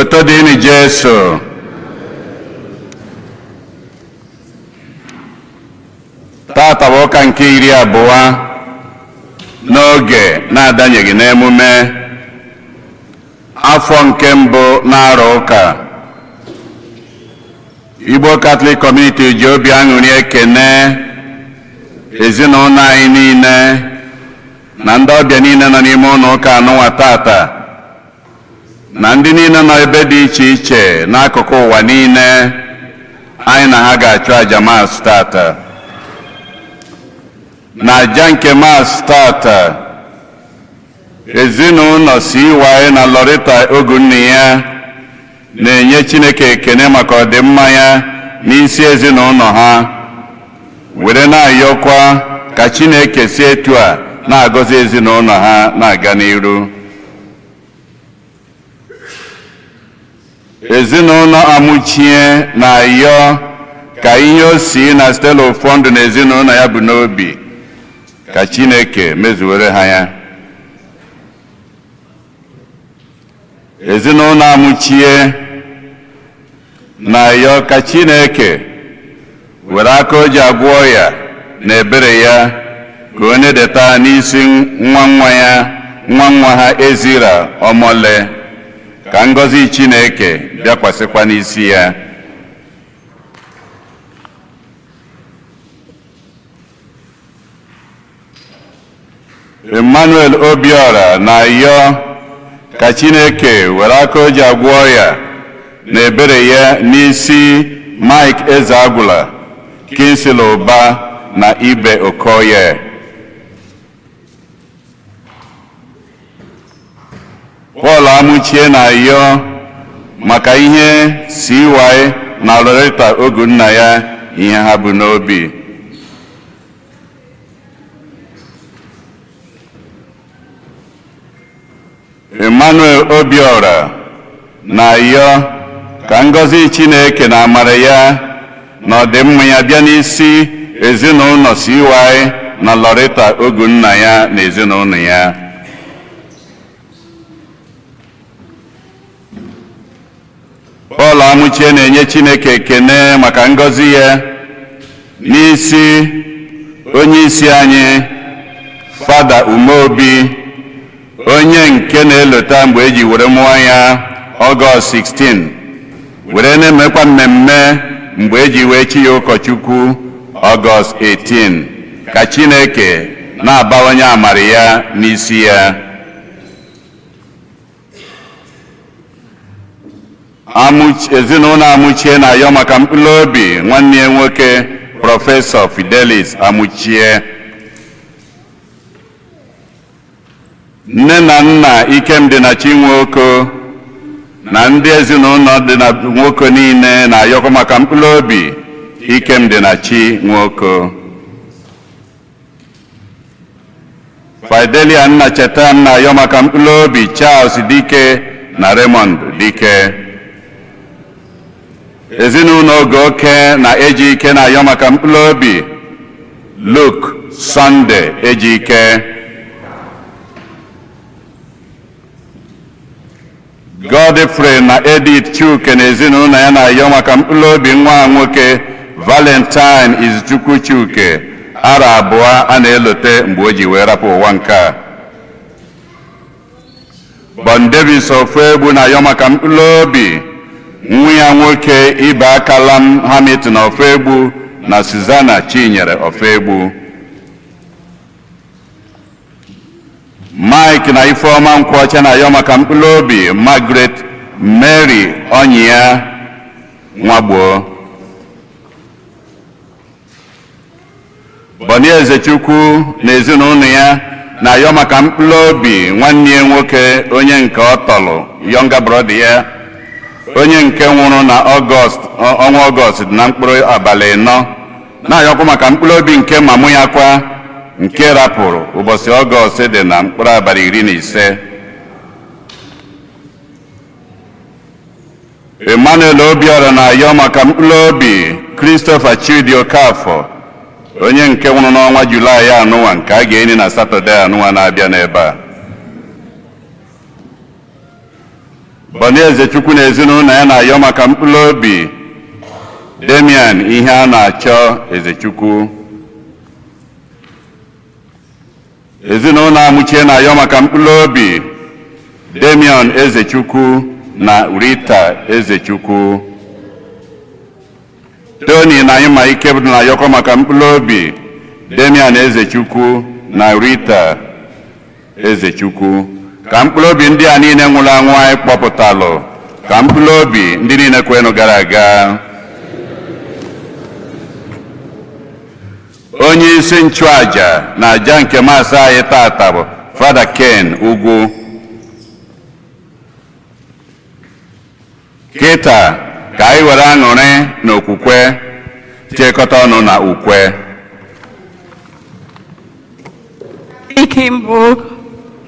Otito dịrị Jesu. Tata bụ ụka nke 20 n'oge na-adanyeghị n'emume afọ nke mbụ na-arọ ụka. Igbo Catholic Community ji obi aṅụrị ekene ezinụlọ anyị niile na ndị ọbịa niile nọ n'ime ụlọ ụka anụnwa tata, na ndị niile nọ ebe dị iche iche n'akụkụ ụwa niile anyị na ha ga-achụ aja Mass tata. Na aja nke Mass tata, ezinụlọ CY na Loretta Ogunniya na-enye Chineke ekene maka ọdịmma ya n'isi ezinụlọ ha, were na-ayọkwa ka Chineke si etu a na-agọzi ezinụlọ ha na-aga n'iru. Ezinụlọ Amuchie na-ayọ ka ihe o si na Stella Ụfọndụ na ezinụlọ ya bụ n'obi ka Chineke mezuwere ha ya. Ezinụlọ Amuchie na-ayọ ka Chineke were aka o ji agwọ ya na ebere ya ka o nedeta n'isi nwa nwa ya, nwa nwa ha Ezira Ọmọle, ka ngọzi Chineke bịakwasịkwa n'isi ya. Emmanuel Obiora na-ayọ ka Chineke were aka o ji agwọ ya na ebere ya n'isi Mike Ezeagwula, Kingsley Ụba na Ibe Okoye. Paul Amuchie na-ayọ maka ihe CY na Loretta Ogunna ya ihe ha bụ n'obi. Emmanuel Obiora na-ayọ ka ngọzi Chineke na amara ya na ọdịmma ya bịa n'isi ezinụlọ CY na Loretta Ogunna ya na ezinụlọ ya. Paul Amuchie na-enye Chineke ekene maka ngọzi ya n'isi onye isi anyị Fada Umeobi, onye nke na-elota mgbe eji were mụọ ya Ọgọst 16, were na-emekwa mmemme mgbe eji wee chi ya ụkọchukwu Ọgọst 18. Ka Chineke na-abawanye amara ya n'isi ya. Ezinụlọ Amuchie na-ayọ maka mkpụrụ obi nwanne ya nwoke Prọfesọ Fidelis Amuchie. Nne na nna Ikemdi na Chinwoko na ndị ezinụlọ dị na nwoke niile na-ayọkwa maka mkpụrụ obi Ikemdi na Chinwoko. Fidelia nna Chetam na-ayọ maka mkpụrụ obi Charles Dike na Raymond Dike. Ezinụlọ Ogoke na Ejike na-ayọ maka mkpụrụ obi Luke Sunday Ejike. Godfrey na Edith Chuke na ezinụlọ ya na-ayọ maka mkpụrụ obi nwa ha nwoke Valentine Izuchukwu Chuke, arọ 2 a na-elote mgbe o ji wee rapụ ụwa nke a. Bon Davis Ofuegbu na-ayọ maka mkpụrụ obi nwa ya nwoke Ibe Akalam Hamilton Ofuegbu na Susanna Chinyere Ofuegbu. Mike na Ifeọma Nkwọcha na-ayọ maka mkpụrụ obi Margaret Mary Ọnyịa Nwagbo. Bọni Ezechukwu na ezinụlọ ya na-ayọ maka mkpụrụ obi nwanne ya nwoke onye nke ọ tọrọ, younger brother ya, onye nke nwụrụ na Ọgọst, ọnwa Ọgọst dị na mkpụrụ abalị 4, na-ayọkwa maka mkpụrụ obi nke mamụ ya kwa nke rapụrụ ụbọchị Ọgọst dị na mkpụrụ abalị 15. Emmanuel Obiora na-ayọ maka mkpụrụ obi Christopher Chidi Okafor, onye nke nwụrụ n'ọnwa Julaị anụnwa, nke a ga-eni na Satọde anụnwa na-abịa n'ebe a. Bọni Ezechukwu na ezinụlọ ya na-ayọ maka mkpụrụ obi Damian ihe a na-achọ Ezechukwu. Ezinụlọ Amuchie na-ayọ maka mkpụrụ obi Damian Ezechukwu na Rita Ezechukwu. Tony na anyị ma ike na-ayọkọ maka mkpụrụ obi Damian Ezechukwu na Rita Ezechukwu. Ka mkpụrụ obi ndị a niile nwụrụ anwụ anyị kpọpụtalụ, ka mkpụrụ obi ndị niile kwenụ gara aga. Onye isi nchụaja na aja nke maasị anyị tata bụ Fada Ken Ugwu. Kịta ka anyị were aṅụrị na okwukwe tiekọta ọnụ na ukwe. Hymn book,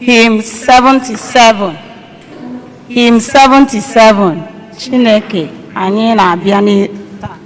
hymn 77. Hymn 77. Chineke, anyị na-abịa taa.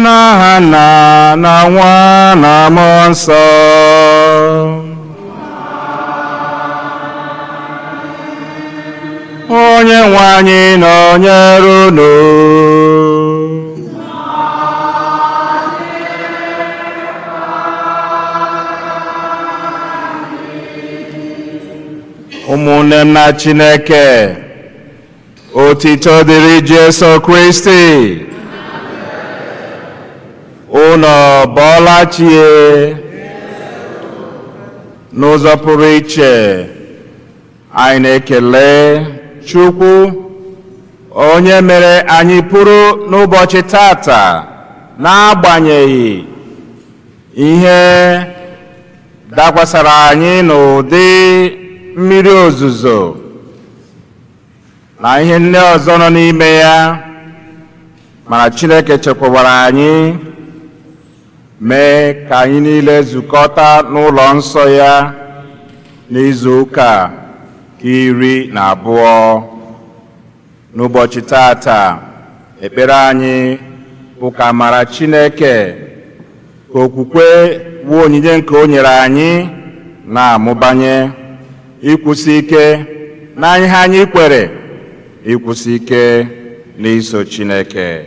N'aha Nna na Nwa na Mmụọ Nsọ. Onye nwe anyị nọnyere unu. Ụmụnne m na Chineke, otito dịrị Jesu Kristi. Unu bọọla chie. N'ụzọ pụrụ iche, anyị na-ekele Chukwu onye mere anyị pụrụ n'ụbọchị tata, n'agbanyeghị ihe dakwasara anyị n'ụdị mmiri ozuzo na ihe ndị ọzọ nọ n'ime ya, mana Chineke chekwabara anyị, mee ka anyị niile zukọta n'ụlọ nsọ ya n'izu ụka 12. N'ụbọchị tata, ekpere anyị bụ ka amara Chineke, ka okwukwe bụ onyinye nke o nyere anyị na-amụbanye, ịkwụsị ike na ihe anyị kwere, ịkwụsị ike n'iso Chineke,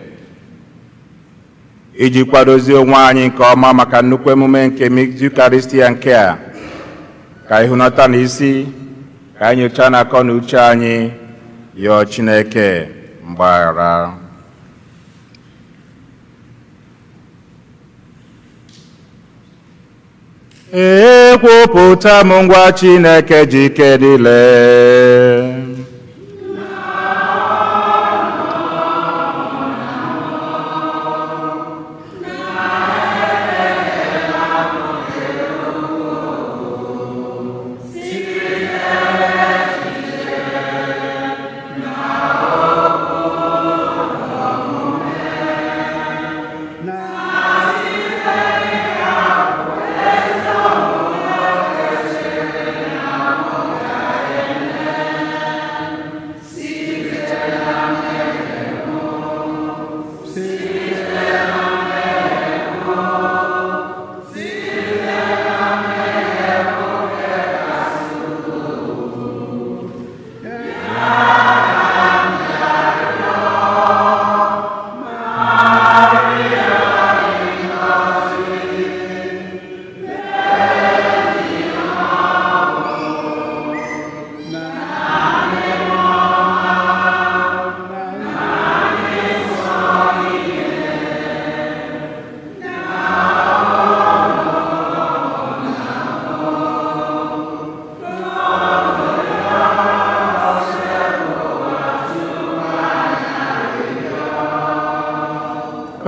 iji kwadozie onwe anyị nke ọma maka nnukwu emume nke Eucharistia nke a. Ka ịhụnata na isi ka anyị nyochaa na akọ na uche anyị, yọọ Chineke mgbaghara. Ekwupụta m ngwa Chineke ji ike niile.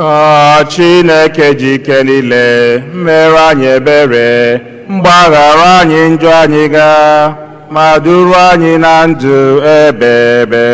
Ka Chineke ji ike niile mere anyị ebere, mgbaghara anyị njọ anyị ga, ma duru anyị na ndụ ebebe.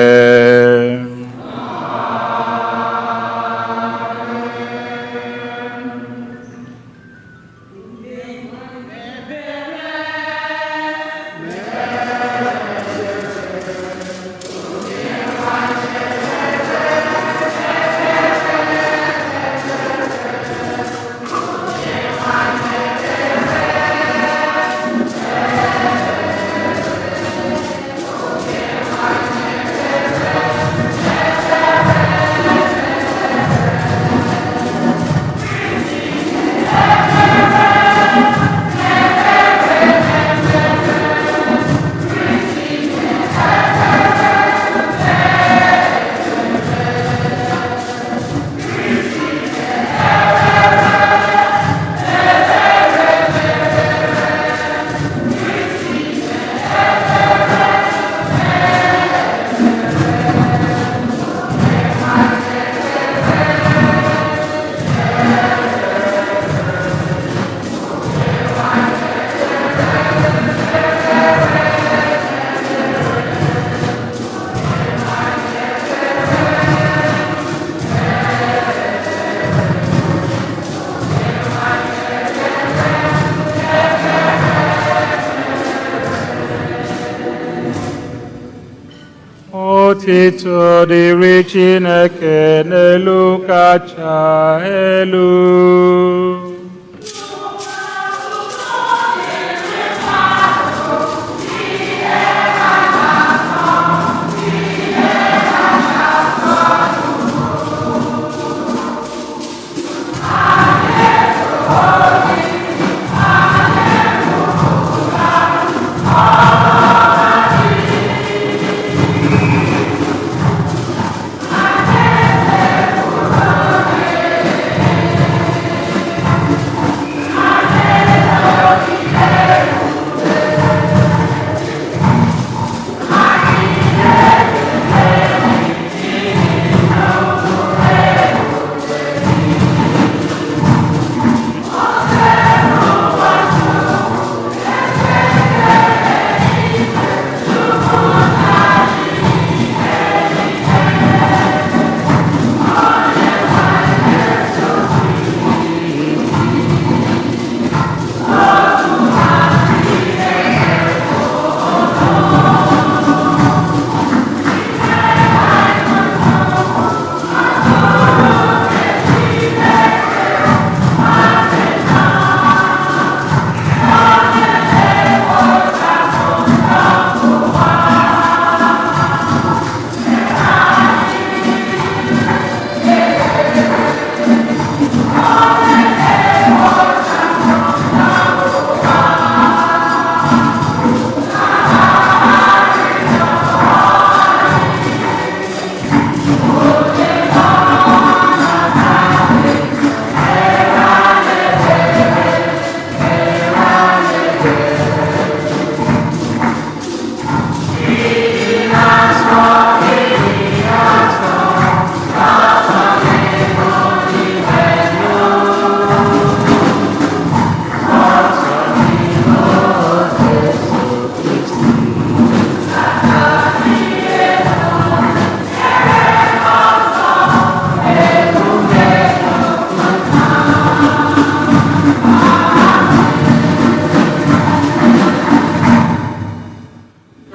Otito dịrị Chineke n'elu kacha elu.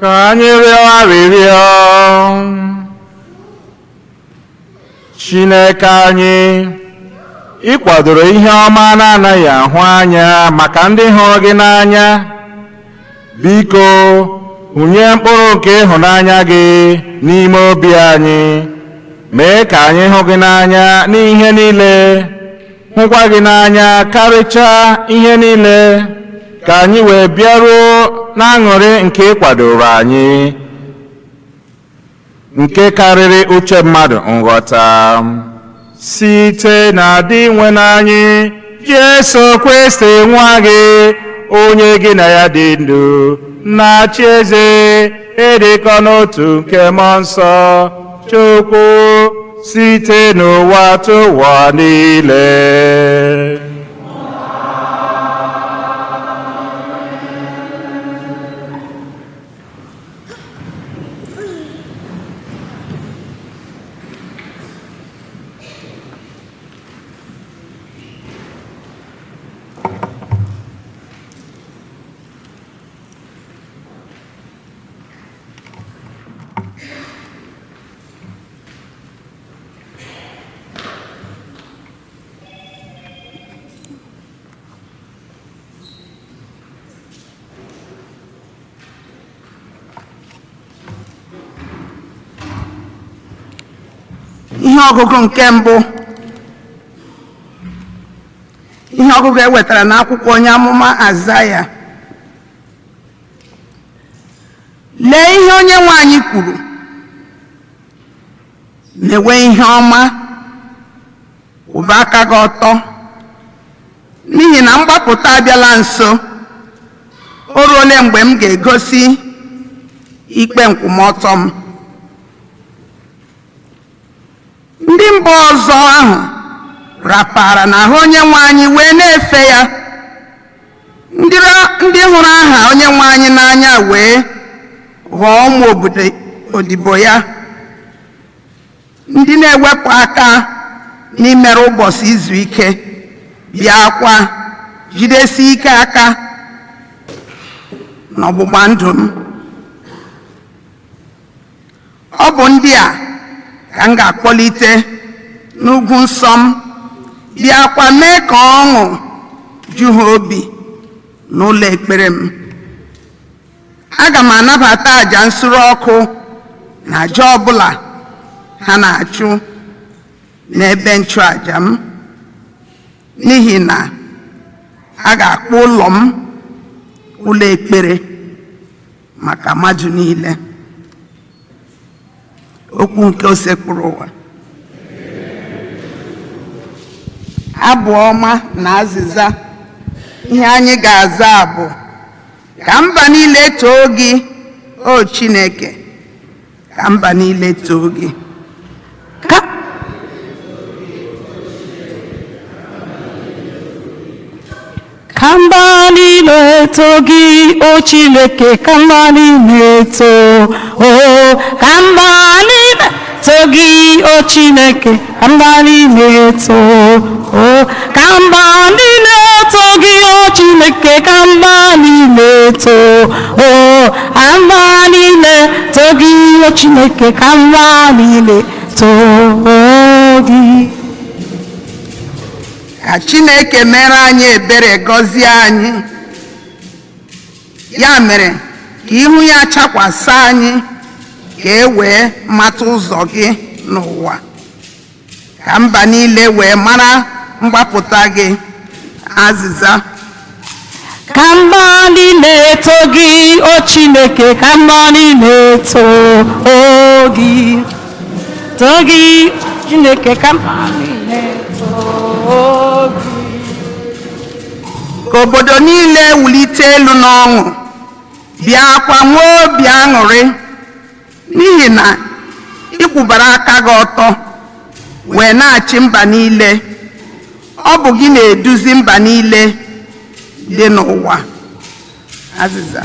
Ka anyị rịọ arịrịọ. Chineke anyị, ị kwadoro ihe ọma na-anaghị ahụ anya maka ndị hụrụ gị n'anya. Biko, hụnye mkpụrụ nke ịhụnanya gị n'ime obi anyị. Mee ka anyị hụ gị n'anya n'ihe niile, hụkwa gị n'anya karịchaa ihe niile, ka anyị wee bịaruo n'aṅụrị nke ị kwadoro anyị, nke karịrị uche mmadụ nghọta. Site na dị nwe n'anyị Jesu Kristi nwa gị, onye gị na ya dị ndụ na-achị eze, ịdịkọ n'otu nke Mmụọ Nsọ, Chukwu, Site n'ụwa tụwa niile. Ihe ọgụgụ nke mbụ, ihe ọgụgụ e wetara n'akwụkwọ onye amụma Azaya. Lee ihe onye nwe anyị kwuru: mewe ihe ọma, kwụba aka gị ọtọ, n'ihi na mgbapụta abịala nso. O ruole mgbe m ga-egosi ikpe nkwụmọtọ m. Ndị mba ọzọ ahụ rapara n'ahụ onye nwe anyị wee na-efe ya. Ndị hụrụ aha onye nwe anyị n'anya wee ghọọ ụmụ obodo odibo ya. Ndị na-ewepụ aka n'imerụ ụbọchị izu ike bịakwa jidesi ike aka n'ọgbụgba ndụ m. Ọ bụ ndị a ka m ga-akpọlite n'ugwu nsọ m, bịakwa mee ka ọṅụ ju ha obi n'ụlọ ekpere m. Aga m anabata àjà nsure ọkụ na àjà ọbụla ha na-achụ n'ebe nchụàjà m, n'ihi na a ga-akpọ ụlọ m ụlọ ekpere maka mmadụ niile. Okwu nke osekpụrụ ụwa. Abụ ọma na azịza. Ihe anyị ga-aza bụ: ka mba niile too gị, o Chineke, ka mba niile too gị. Ka mba niile too gị, o Chineke, ka mba niile too. O ka mba niile too gị, o Chineke, ka mba niile too. O ka mba niile too gị, o Chineke, ka mba niile too. O ka mba niile too gị, o Chineke, ka mba niile too gị. Ka Chineke mere anyị ebere, gọzie anyị. Ya mere ka ihu ya chakwasị anyị, ka e wee mata ụzọ gị n'ụwa, ka mba niile wee mara mgbapụta gị. Azịza. Ka mba niile too gị, o Chineke, ka mba niile too gị. Too gị, Chineke, ka mba niile too gị. Ka obodo niile wulite elu n'ọṅụ, bịakwa nwee obi aṅụrị, n'ihi na ị kwụbara aka gị ọtọ wee na-achị mba niile. Ọ bụ gị na-eduzi mba niile dị n'ụwa. Azịza.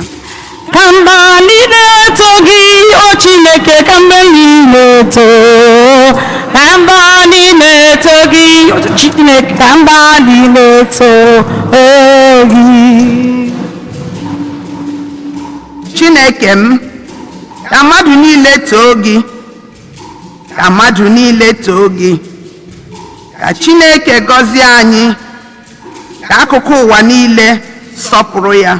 Ka mba niile too gị, o Chineke, ka mba niile too. Ka mba niile too gị, o Chineke, ka mba niile too gị. Chineke m, ka mmadụ niile too gị, ka mmadụ niile too gị. Ka Chineke gọzie anyị, ka akụkụ ụwa niile sọpụrụ ya.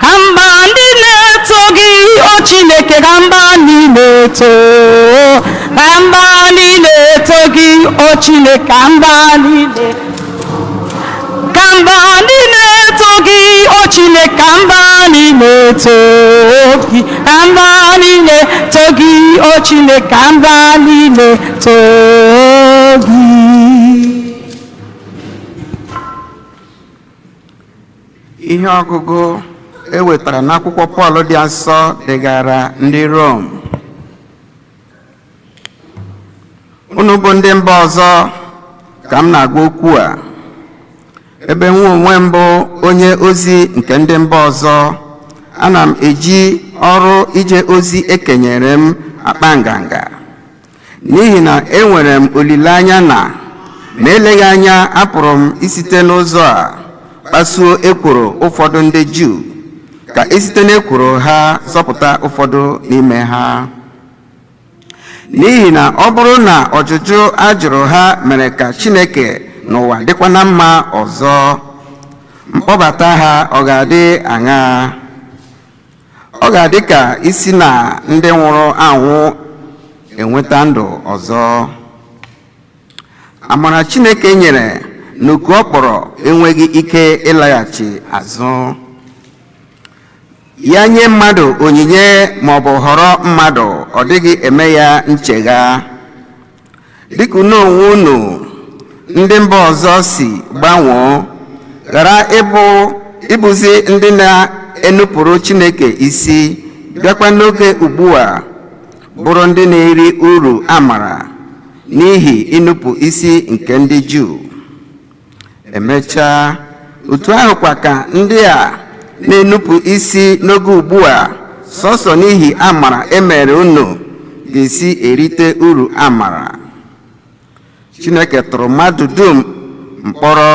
Ka mba niile too gị, o Chineke, ka mba niile too. Ka mba niile too gị, o Chineke, ka mba niile. Ka mba niile too gị, o Chineke, ka mba niile too gị. Ka mba niile too gị, o Chineke, ka mba niile too gị. Ihe ọgụgụ e wetara n'akwụkwọ Pọl dị asọ degara ndị Rom. Unu bụ ndị mba ọzọ ka m na-agwa okwu a, ebe nwa onwe m bụ onye ozi nke ndị mba ọzọ, ana m eji ọrụ ije ozi ekenyere m akpa nganga, n'ihi na enwere m olileanya na ma eleghị anya apụrụ m isite n'ụzọ a kpasuo ekworo ụfọdụ ndị Juu, ka esite n'ekworo ha zọpụta ụfọdụ n'ime ha. N'ihi na ọ bụrụ na ọjụjụ a jụrụ ha mere ka Chineke n'ụwa dịkwa na mma ọzọ, mkpọbata ha ọ ga-adị aṅaa? Ọ ga-adị ka isi na ndị nwụrụ anwụ enweta ndụ ọzọ. Amara Chineke nyere n'oku ọ kpọrọ enweghị ike ịlaghachi azụ. Ya nye mmadụ onyinye ma ọ bụ họrọ mmadụ, ọ dịghị eme ya nchegha. Dịka unu onwe unu ndị mba ọzọ si gbanwoo, ghara ịbụzi ndị na-enupụrụ Chineke isi, bịakwa n'oge ugbu a bụrụ ndị na-eri uru amara n'ihi ịnụpụ isi nke ndị Juu. Emechaa, otu ahụkwa ka ndị a na-enupụ isi n'oge ugbu a sọsọ n'ihi amara emere unu ga-esi erite uru amara. Chineke tụrụ mmadụ dum mkpọrọ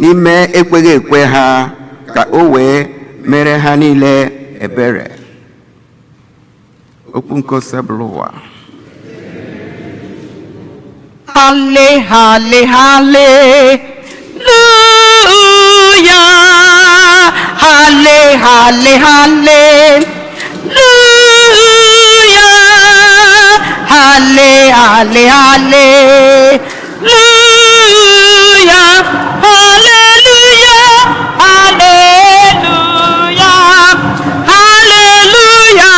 n'ime ekweghị ekwe ha, ka o wee mere ha niile ebere. Okwu nke Osebụlụwa. Halle, halle, hallelujah. Halle, halle, hallelujah. Halle, halle, hallelujah. Hallelujah, hallelujah, hallelujah.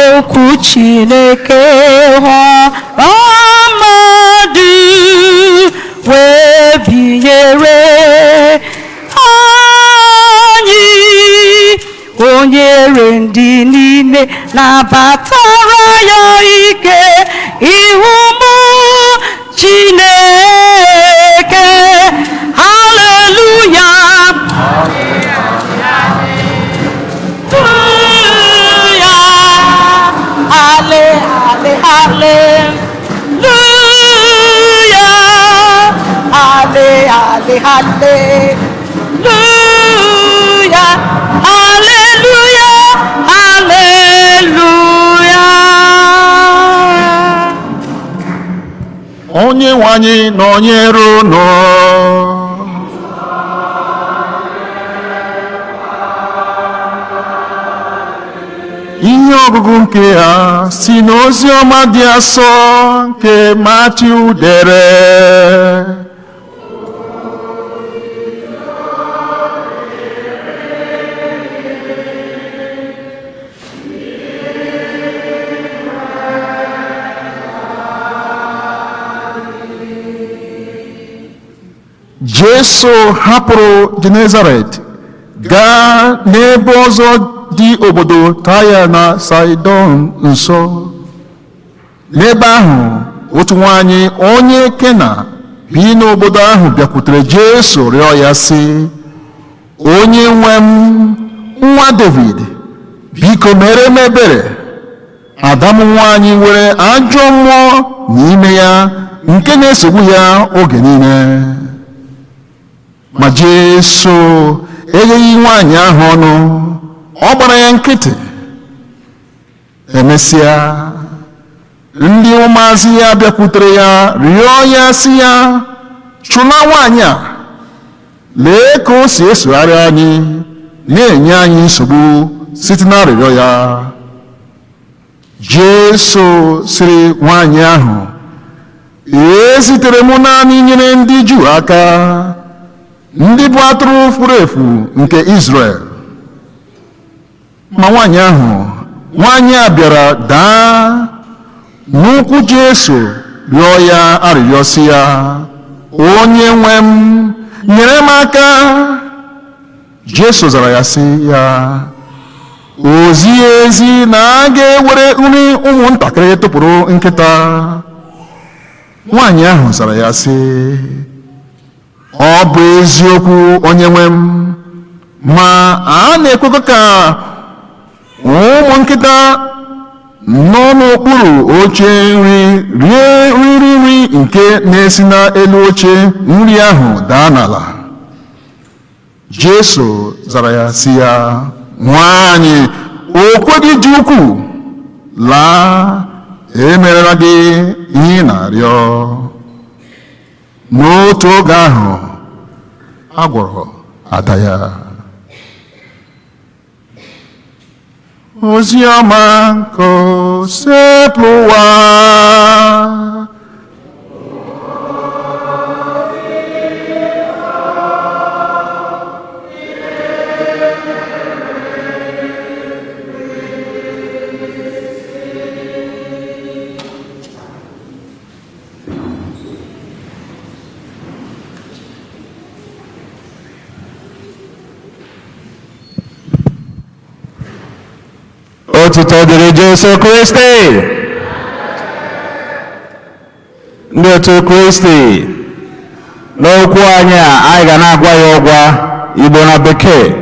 Okwu Chineke ghọrọ mmadụ wee binyere anyị, o nyere ndị niile nabatara ya ike ịhụ mụ Chineke. Haleluya. Halle, halle, hallelujah. Halle, halle, hallelujah. Hallelujah, hallelujah. Onye nwe anyị nọnyere unu. Ihe ọgụgụ nke a si n'ozi ọma dị asọ nke Matiu dere. Jesu hapụrụ Genezaret gaa n'ebe ọzọ dị obodo Taya na Saịdọn nso. N'ebe ahụ, otu nwanyị onye Kena bi n'obodo ahụ bịakwutere Jesu rịọ ya sị, Onye nwe m, nwa David, biko mere m ebere. Ada m nwanyị nwere ajọ mmụọ n'ime ya nke na-esogbu ya oge niile. Ma Jesu egheghị nwaanyị ahụ ọnụ, ọ gbara ya nkịtị. Emesịa, ndị ụmụazị ya bịakwutere ya rịọ ya sị ya, chụla nwaanyị a, lee ka o si esogharị anyị na-enye anyị nsogbu site n'arịrịọ ya. Jesu sịrị nwaanyị ahụ, ezitere m naanị nyere ndị Juu aka, Ndị bụ atụrụ furu efu nke Izrel. Ma nwaanyị ahụ, nwaanyị a bịara daa n'ụkwụ Jesu, rịọ ya arịrịọ sị ya, "Onye nwe m, nyere m aka." Jesu zara ya sị ya, "O zighị ezi na a ga-ewere nri ụmụntakịrị tụpụrụ nkịta." Nwaanyị ahụ zara ya sị, "Ọ bụ eziokwu, onye nwe m, ma a na-ekwekwa ka ụmụ nkịta nọ n'okpuru oche nri rie nri nri nke na-esi n'elu oche nri ahụ daa n'ala." Jesu zara ya sị ya, "Nwanyị, okwukwe gị dị ukwuu. Laa, emerela gị ihe ị na-arịọ." N'otu oge ahụ, a gwọrọ ada ya. Ozi ọma nke Osebụrụwa. Otuto dịrị Jesu Kristi. Ndị otu Kristi, n'okwu anyị a, anyị ga na-agwa ya ụgwa Igbo na Bekee,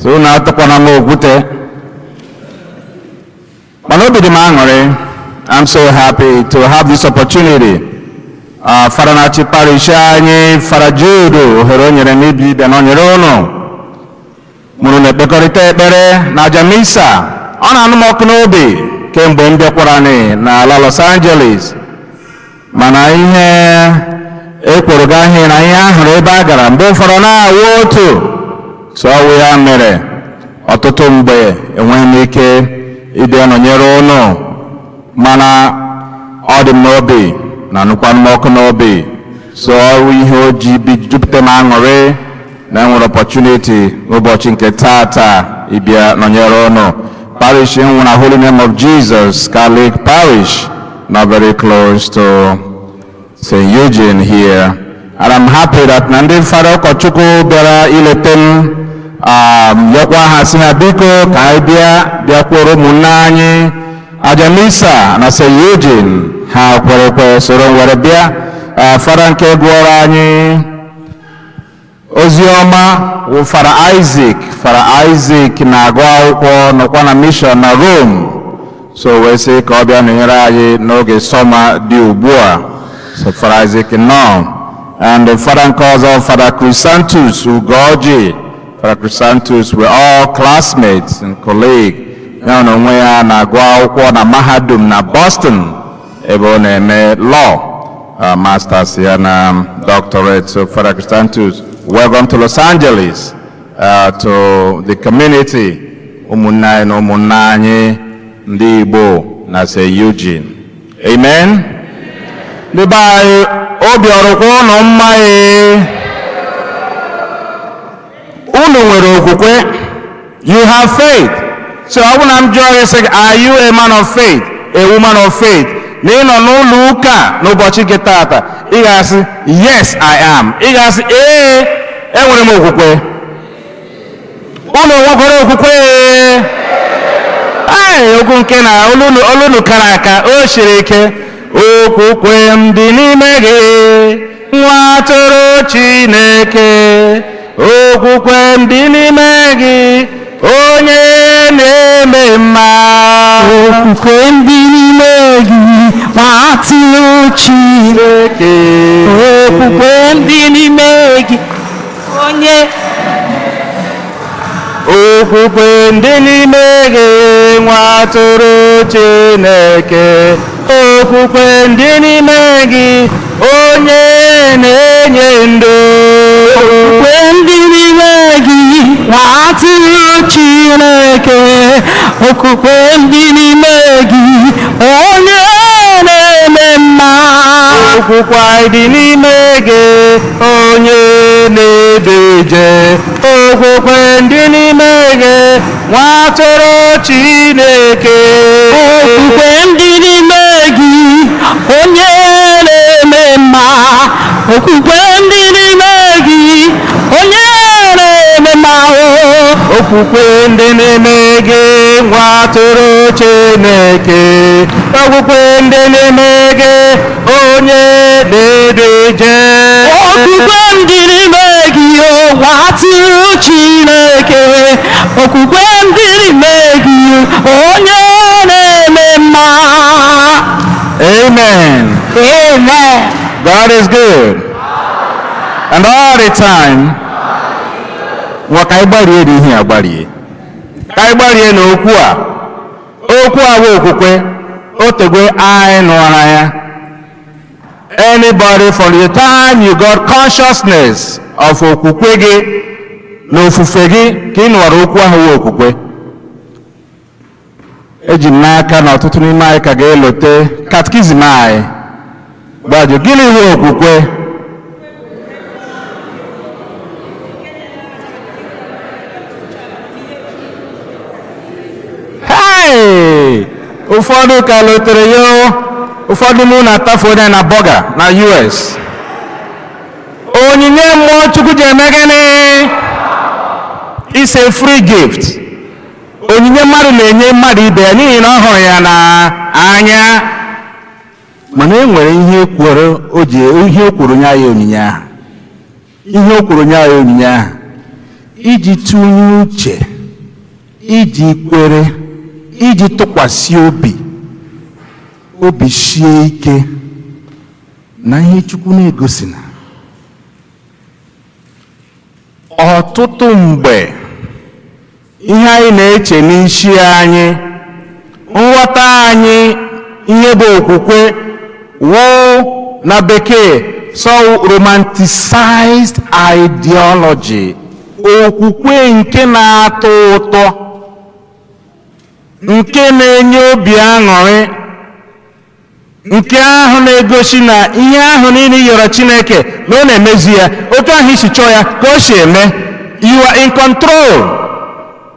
so unu atụkwana m okwute. Mana obi dị m aṅụrị. I'm so happy to have this opportunity. Fada na-achị parish anyị, Fada Jude, ohere o nyere m ibi ịbịa nọnyere unu. Mụrụ na-ekpekọrịta ekpere na aja misa. Ọ na-anụ m ọkụ n'obi kemgbe m bịakwara n'ala Los Angeles, mana ihe ekworo gị ahịa na ihe ahụrụ ebe a gara mgbe ụfọdụ na-awụ otu so ọwụ ya mere ọtụtụ mgbe enweghị m ike ịbịa nọnyere unu, mana ọ dị m n'obi na anụkwanụ m ọkụ n'obi. So ọrụ ihe o ji jupụta m aṅụrị na enwere opportunity n'ụbọchị nke tata ịbịa nọnyere unu. Parish nwụ na Holy Name of Jesus Catholic Parish, not very close to St. Eugene here. And I'm happy that na ndị fada ụkọchukwu bịara ileta m, yọkwa ha sị ha biko ka anyị bịa bịakwuru ụmụnne anyị aja misa na St. Eugene. Ha kwere ekwe soro m were bịa. Fada nke gụọrọ anyị ozi ọma wụ Fada Isaac. Fada Isaac na-agụ akwụkwọ, nọkwa na mission na Rome, so wee sị ka ọ bịa nọnyere anyị n'oge summer dị ugbu a. So Fada Isaac nọ. And the fada nke ọzọ, Fada Chrysanthus Ugoji. Fada Chrysanthus, we're all classmates and colleague. Ya na onwe ya na-agụ akwụkwọ na mahadum na Boston, ebe ọ na-eme law, masters ya na doctorate. So Fada Chrysanthus, welcome to Los Angeles, to the community, ụmụnne anyị na ụmụnne anyị ndị Igbo na St. Eugene. Amen. Ndị be anyị, obi ọrụkwa ụnụ mma ee. Unu nwere okwukwe. You have faith. So ọ bụrụ na m jụọ gị sị gị, "Are you a man of faith, a woman of faith?" na ị nọ n'ụlọ ụka n'ụbọchị nke taata, ị ga-asị, "Yes, I am." Ị ga-asị, "Ee, enwere m okwukwe." Unu nwekwara okwukwe? Ee, okwu nke na olunu kara aka, o siri ike. Okwukwe m dị n'ime gị, nwa atụrụ Chineke. Okwukwe m dị n'ime gị, onye na-eme mma. Okwukwe m dị n'ime gị, nwa atụrụ Chineke. Okwukwe m dị n'ime gị, onye Okwukwe ndị n'ime gị, nwa atụrụ Chineke. Okwukwe ndị n'ime gị, onye na-enye ndụ. Okwukwe ndị n'ime gị, nwa atụrụ Chineke. Okwukwe ndị n'ime gị, onye na-eme mma. Okwukwe anyị dị n'ime gị, onye Na-edu ije, okwukwe ndị n'ime gị, nwa atụrụ Chineke. Okwukwe ndị n'ime gị, onye na-eme mma. Okwukwe ndị n'ime gị, onye na-eme mma o. Okwukwe ndị n'ime gị, nwa atụrụ Chineke. Okwukwe ndị n'ime gị, onye na-edu ije. Okwukwe ndị n'ime gị, o nwa atụrụ Chineke. Okwukwe ndị n'ime gị, onye na-eme mma. Amen. Amen. God is good. And all the time. Nwa, ka anyị gbarie n'ihe a gbarie. Ka anyị gbarie n'okwu a. Okwu a bụ okwukwe. O tegwe anyị nụara ya. Anybody, from the time you got consciousness of okwukwe gị na ofufe gị, ka ị nụwara okwu ahụ wụ okwukwe. Eji m n'aka na ọtụtụ n'ime anyị ka ga-elote catechism anyị. Gbajụ, gịnị bụ okwukwe? Hey! Ụfọdụ ka lotere ya o. Ụfọdụ mụ na-atafu onye na burger na US. Onyinye mmụọ Chukwu ji eme gịnị? It's a free gift. Onyinye mmadụ na-enye mmadụ ibe ya n'ihi na ọ hụrụ ya n'anya. Mana e nwere ihe kwuru o ji, ihe o kwuru nye anyị onyinye ahụ. Ihe o kwuru nye anyị onyinye ahụ. Iji tụnye uche, iji kwere, iji tụkwasị obi, obi sie ike na ihe Chukwu na-egosi na ọtụtụ mgbe ihe anyị na-eche n'isi anyị, nghọta anyị ihe bụ okwukwe wụ na bekee so romanticized ideology, okwukwe nke na-atọ ụtọ, nke na-enye obi aṅụrị, nke ahụ na-egosi na ihe ahụ niile ị yọrọ Chineke na ọ na-emezu ya otu ahụ isi chọọ ya ka o si eme. You are in control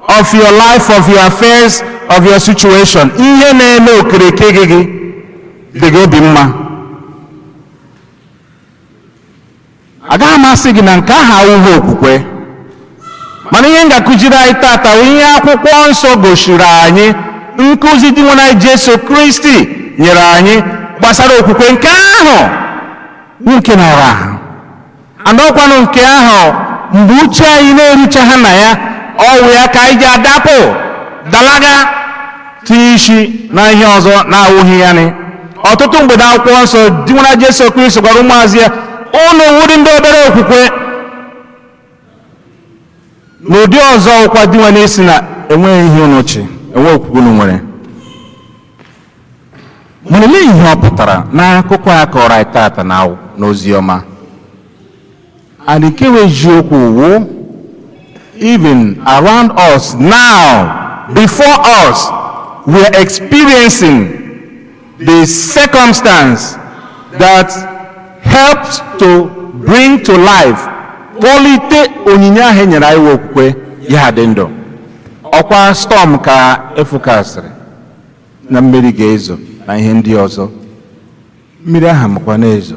of your life, of your affairs, of your situation. Ihe na-eme okirikiri gị dị gị obi mma. Agaghị m asị gị na nke ahụ awụghị okwukwe, mana ihe m ga-akụziri anyị tata bụ ihe akwụkwọ nsọ gosiri anyị, nkụzi dị nwe anyị Jesu Kristi nyere anyị gbasara okwukwe nke ahụ nke nara ahụ. Andọkwanụ nke ahụ mgbe uche anyị na-erucha ha na ya, ọwụ ya ka anyị ji adapụ dalaga tinye isi na ihe ọzọ na-awụghị ya ni. Ọtụtụ mgbe na akwụkwọ nsọ dị nwe Jesu Kristi gwara ụmụazị ya, unu wụdị ndị obere okwukwe. N'ụdị ọzọ ụkwa dị nwe n'isi na enweghị ihe unu chi, enweghị okwukwe unu nwere. Mana olee ihe ọ pụtara n'akụkọ a kọrọ anyị tata na n'ozi ọma? And nke wụ eziokwu wụ, even around us now, before us, we are experiencing the circumstance that helps to bring to life, kpọlite onyinye ahụ e nyere anyị wụ okwukwe ya dị ndụ. Ọkwa storm ka efukasịrị na mmiri ga-ezo na ihe ndị ọzọ. Mmiri ahụ makwa na-ezo.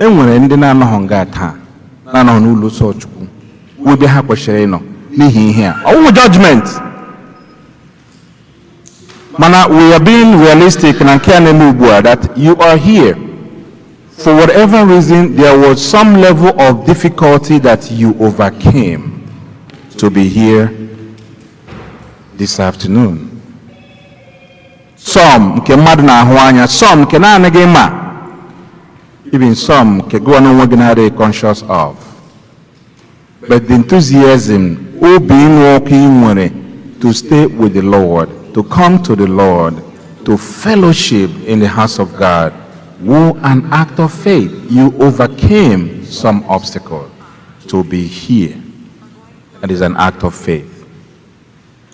E nwere ndị na-anọghị nga taa, na-anọghị n'ụlọ nsọ Chukwu, ebe ha kwesịrị ịnọ n'ihi ihe a. Ọ wụghị judgment. Mana we are being realistic na nke a na-eme ugbu a, that you are here. For whatever reason, there was some level of difficulty that you overcame to be here this afternoon. Some nke mmadụ na-ahụ anya, some nke naanị gị ma, even some nke gị onwe gị na-adịghị conscious of. But the enthusiasm, obi ịnụ ọkụ ị nwere to stay with the Lord, to come to the Lord, to fellowship in the house of God, were an act of faith. You overcame some obstacle to be here. That is an act of faith.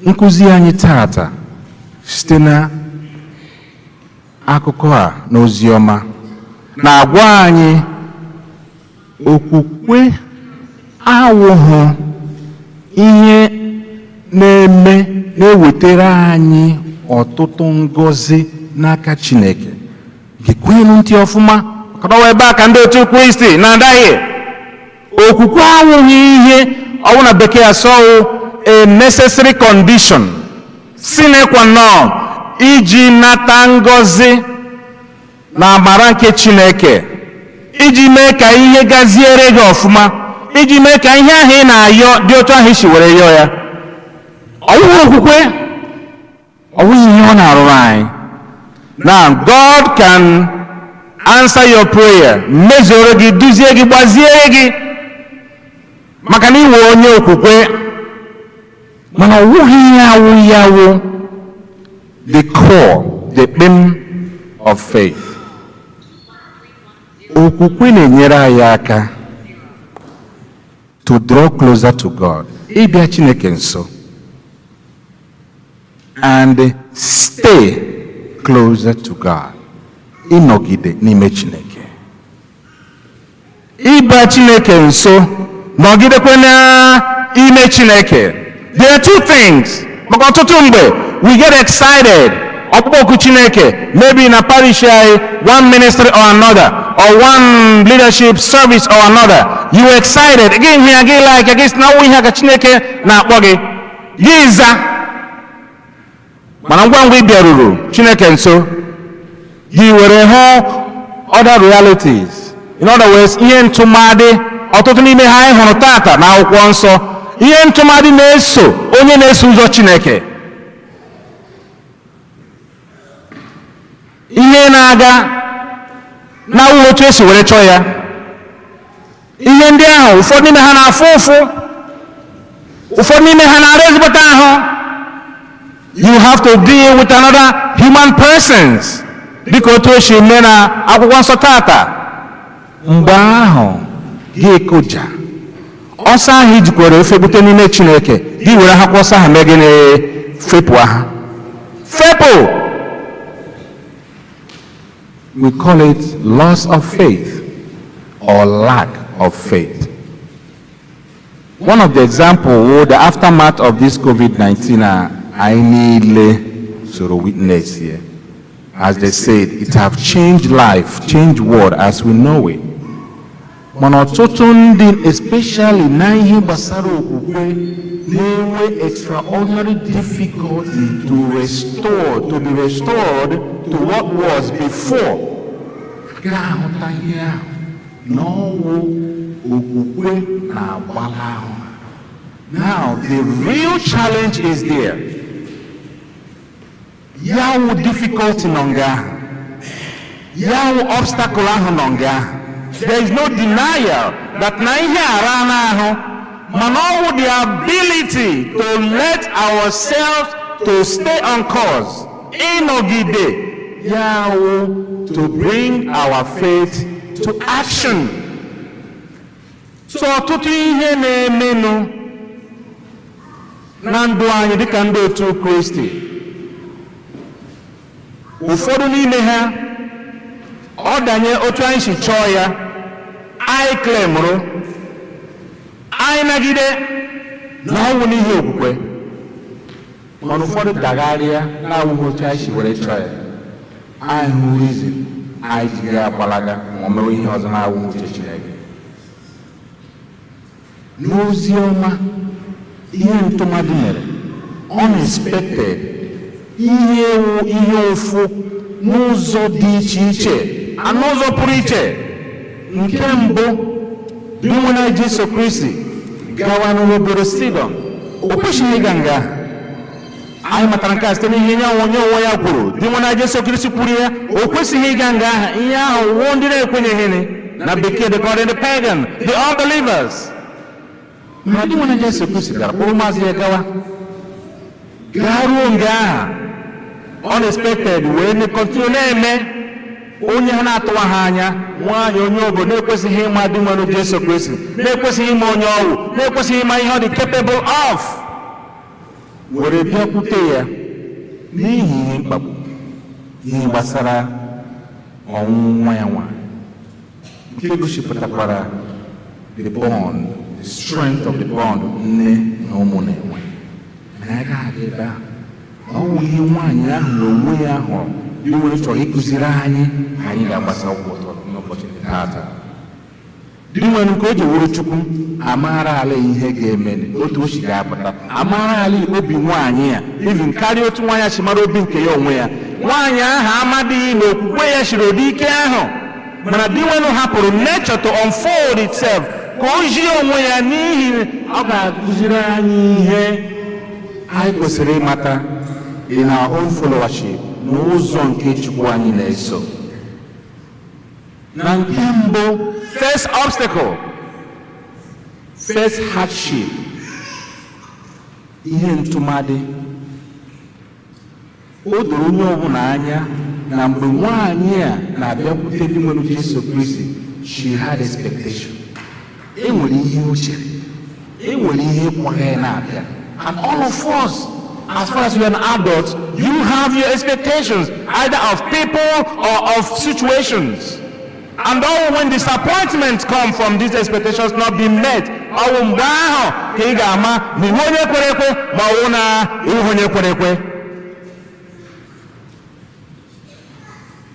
Nkụzi anyị tata site na akụkọ a n'ozi ọma na-agwa anyị Okwukwe awụghị ihe na-eme na-ewetara anyị ọtụtụ ngọzi n'aka Chineke. Gekwenụ ntị ọfụma, maka na ọ ebe a ka ndị otu Kristi na-adaghị. Okwukwe awụghị ihe ọwụ na Bekee asọwụ a necessary condition, sine qua non, iji nata ngọzi na amara nke Chineke, iji mee ka ihe gaziere gị ọfụma, iji mee ka ihe ahụ ị na-ayọ dị otu ahụ isi were yọọ ya. Ọwụghị okwukwe, ọwụghị ihe ọ na-arụrụ anyị. Now, God can answer your prayer, mezuoro gị, duzie gị, gbaziere gị, maka na iwe onye okwukwe, mana ọwụghị ihe awụ ya awụ the core, the kpem of faith. Okwukwe na-enyere anyị aka to draw closer to God, ịbịa Chineke nso, and stay closer to God, ịnọgide n'ime Chineke, ịbịa Chineke nso, nọgidekwe n'ime Chineke. There are two things, maka ọtụtụ mgbe we get excited, ọkpụkpọ oku Chineke, maybe na parish anyị, one ministry or another, or one leadership service or another, you excited, gị hụ ya, gị like, gị sị na ọwụ ihe a ka Chineke na-akpọ gị, gị za. Mana ngwa ngwa ị bịaruru Chineke nso, gị were hụ other realities. In other words, ihe ntụmadị ọtụtụ n'ime ha anyị hụrụ tata na Akwụkwọ Nsọ, ihe ntụmadị na-eso onye na-eso ụzọ Chineke, ihe na-aga na-awụ otu esi were chọọ ya. Ihe ndị ahụ, ụfọdụ n'ime ha na-afụ ụfụ, ụfọdụ n'ime ha na-ara ezigbote ahụ. You have to deal with another human persons, dịka otu o si mee na Akwụkwọ Nsọ tata. Mgbe ahụ gị kụja, ọsọ ahụ ijikwere efegbute n'ime Chineke, gị were ha kwa ọsọ ahụ mee gịnị? Fepụ ha, fepụ. We call it loss of faith or lack of faith. One of the example wo the aftermath of this COVID-19 a anyị niile soro witness here. As they said, it have changed life, changed world as we know it. Mana ọtụtụ ndị, especially na ihe gbasara okwukwe, na-enwe extraordinary difficulty to restore, to be restored to what was before. Ga-ahụta ihe ahụ na ọwụ okwukwe na-agbala ahụ. Now, the real challenge is there. Ya wụ difficulty nọ nga ahụ. Ya wụ obstacle ahụ nọ nga ahụ. There is no denial that na ihe ara n'ahụ, mana ọ wụ the ability to let ourselves to stay on course, ịnọgide, ya wụ to bring our faith to action. So ọtụtụ ihe na-emenụ na ndụ anyị dịka ndị otu Kristi, ụfọdụ n'ime ha ọ danye otu anyị si chọọ ya, anyị klemụrụ, anyị nagide na ọnwụ n'ihe okwukwe, mana ụfọdụ dagharịa na-awụghị otu anyị si were chọọ ya, anyị hụ reason anyị ji ya agbalaga ma ọ mewe ihe ọzọ na-awụghị uche Chineke. N'ozi ọma, ihe ntụmadị mere unexpected, ihe ewu, ihe ụfụ n'ụzọ dị iche iche, n'ụzọ pụrụ iche. Nke mbụ, Dinwenụ Jesu Kristi gawa n'obodo Sidon, o kwesịghị ịga nga. Anyị matara nke a site n'ihe nye onye onwe ya kwuru. Dinwenụ Jesu Kristi kwuru ya, o kwesịghị ịga nga ahụ. Ihe ahụ wụ ndị na-ekwenyeghị, na Bekee they call it the pagan, the unbelievers. Ma Dinwenụ Jesu Kristi gara kpụrụ maazị ya gawa, gaa ruo nga ahụ unexpected, wee continue na-eme onye ha na-atụwa ha anya, nwaanyị onye obodo na-ekwesịghị ịma Dinwenụ Jesu Kristi, na-ekwesịghị ịma onye ọwụ, na-ekwesịghị ịma ihe ọ dị capable of, were bịakwute ya n'ihi ihe mkpagbu, ihe gbasara ọnwụ nwa ya nwaanyị, nke gosipụtakwara The bond, the strength of the bond nne na ụmụ na-enwe. Mana anyị agaghị ebe ahụ. Ọ wụ ihe nwaanyị ahụ na onwe ya hụrụ Dinwenụ chọrọ ịkụziri anyị ka anyị ga-agbasa ụkwụ ụtọ n'ụbọchị taata. Dinwenụ nke o ji wuru Chukwu amaara ala ihe ga-eme, otu o si ga-apụta, amaara ala obi nwaanyị a, even karịa otu nwaanyị si mara obi nke ya onwe ya. Nwaanyị ahụ amadịghị na okwukwe ya siri ụdị ike ahụ, mana Dinwenụ hapụrụ nature to unfold itself ka o jie onwe ya, n'ihi ọ ga-akụziri anyị ihe anyị kwesịrị ịmata in our own followership, n'ụzọ nke Chukwu anyị na-eso. Na nke mbụ, first obstacle, first hardship, ihe ntụmadị. O doro onye ọbụla anya na mgbe nwaanyị a na-abịakwute Dinwenụ Jesu Kristi, she had expectation. E nwere ihe o chere, e nwere ihe kwaga ya na-abịa. And all of us, as far as you're an adult, you have your expectations, either of people or of situations. And all when disappointments come from these expectations not being met, ọ wụ mgbe ahụ ka ị ga-ama ma iwu onye kwere ekwe ma ọ wụ na iwu onye kwere ekwe.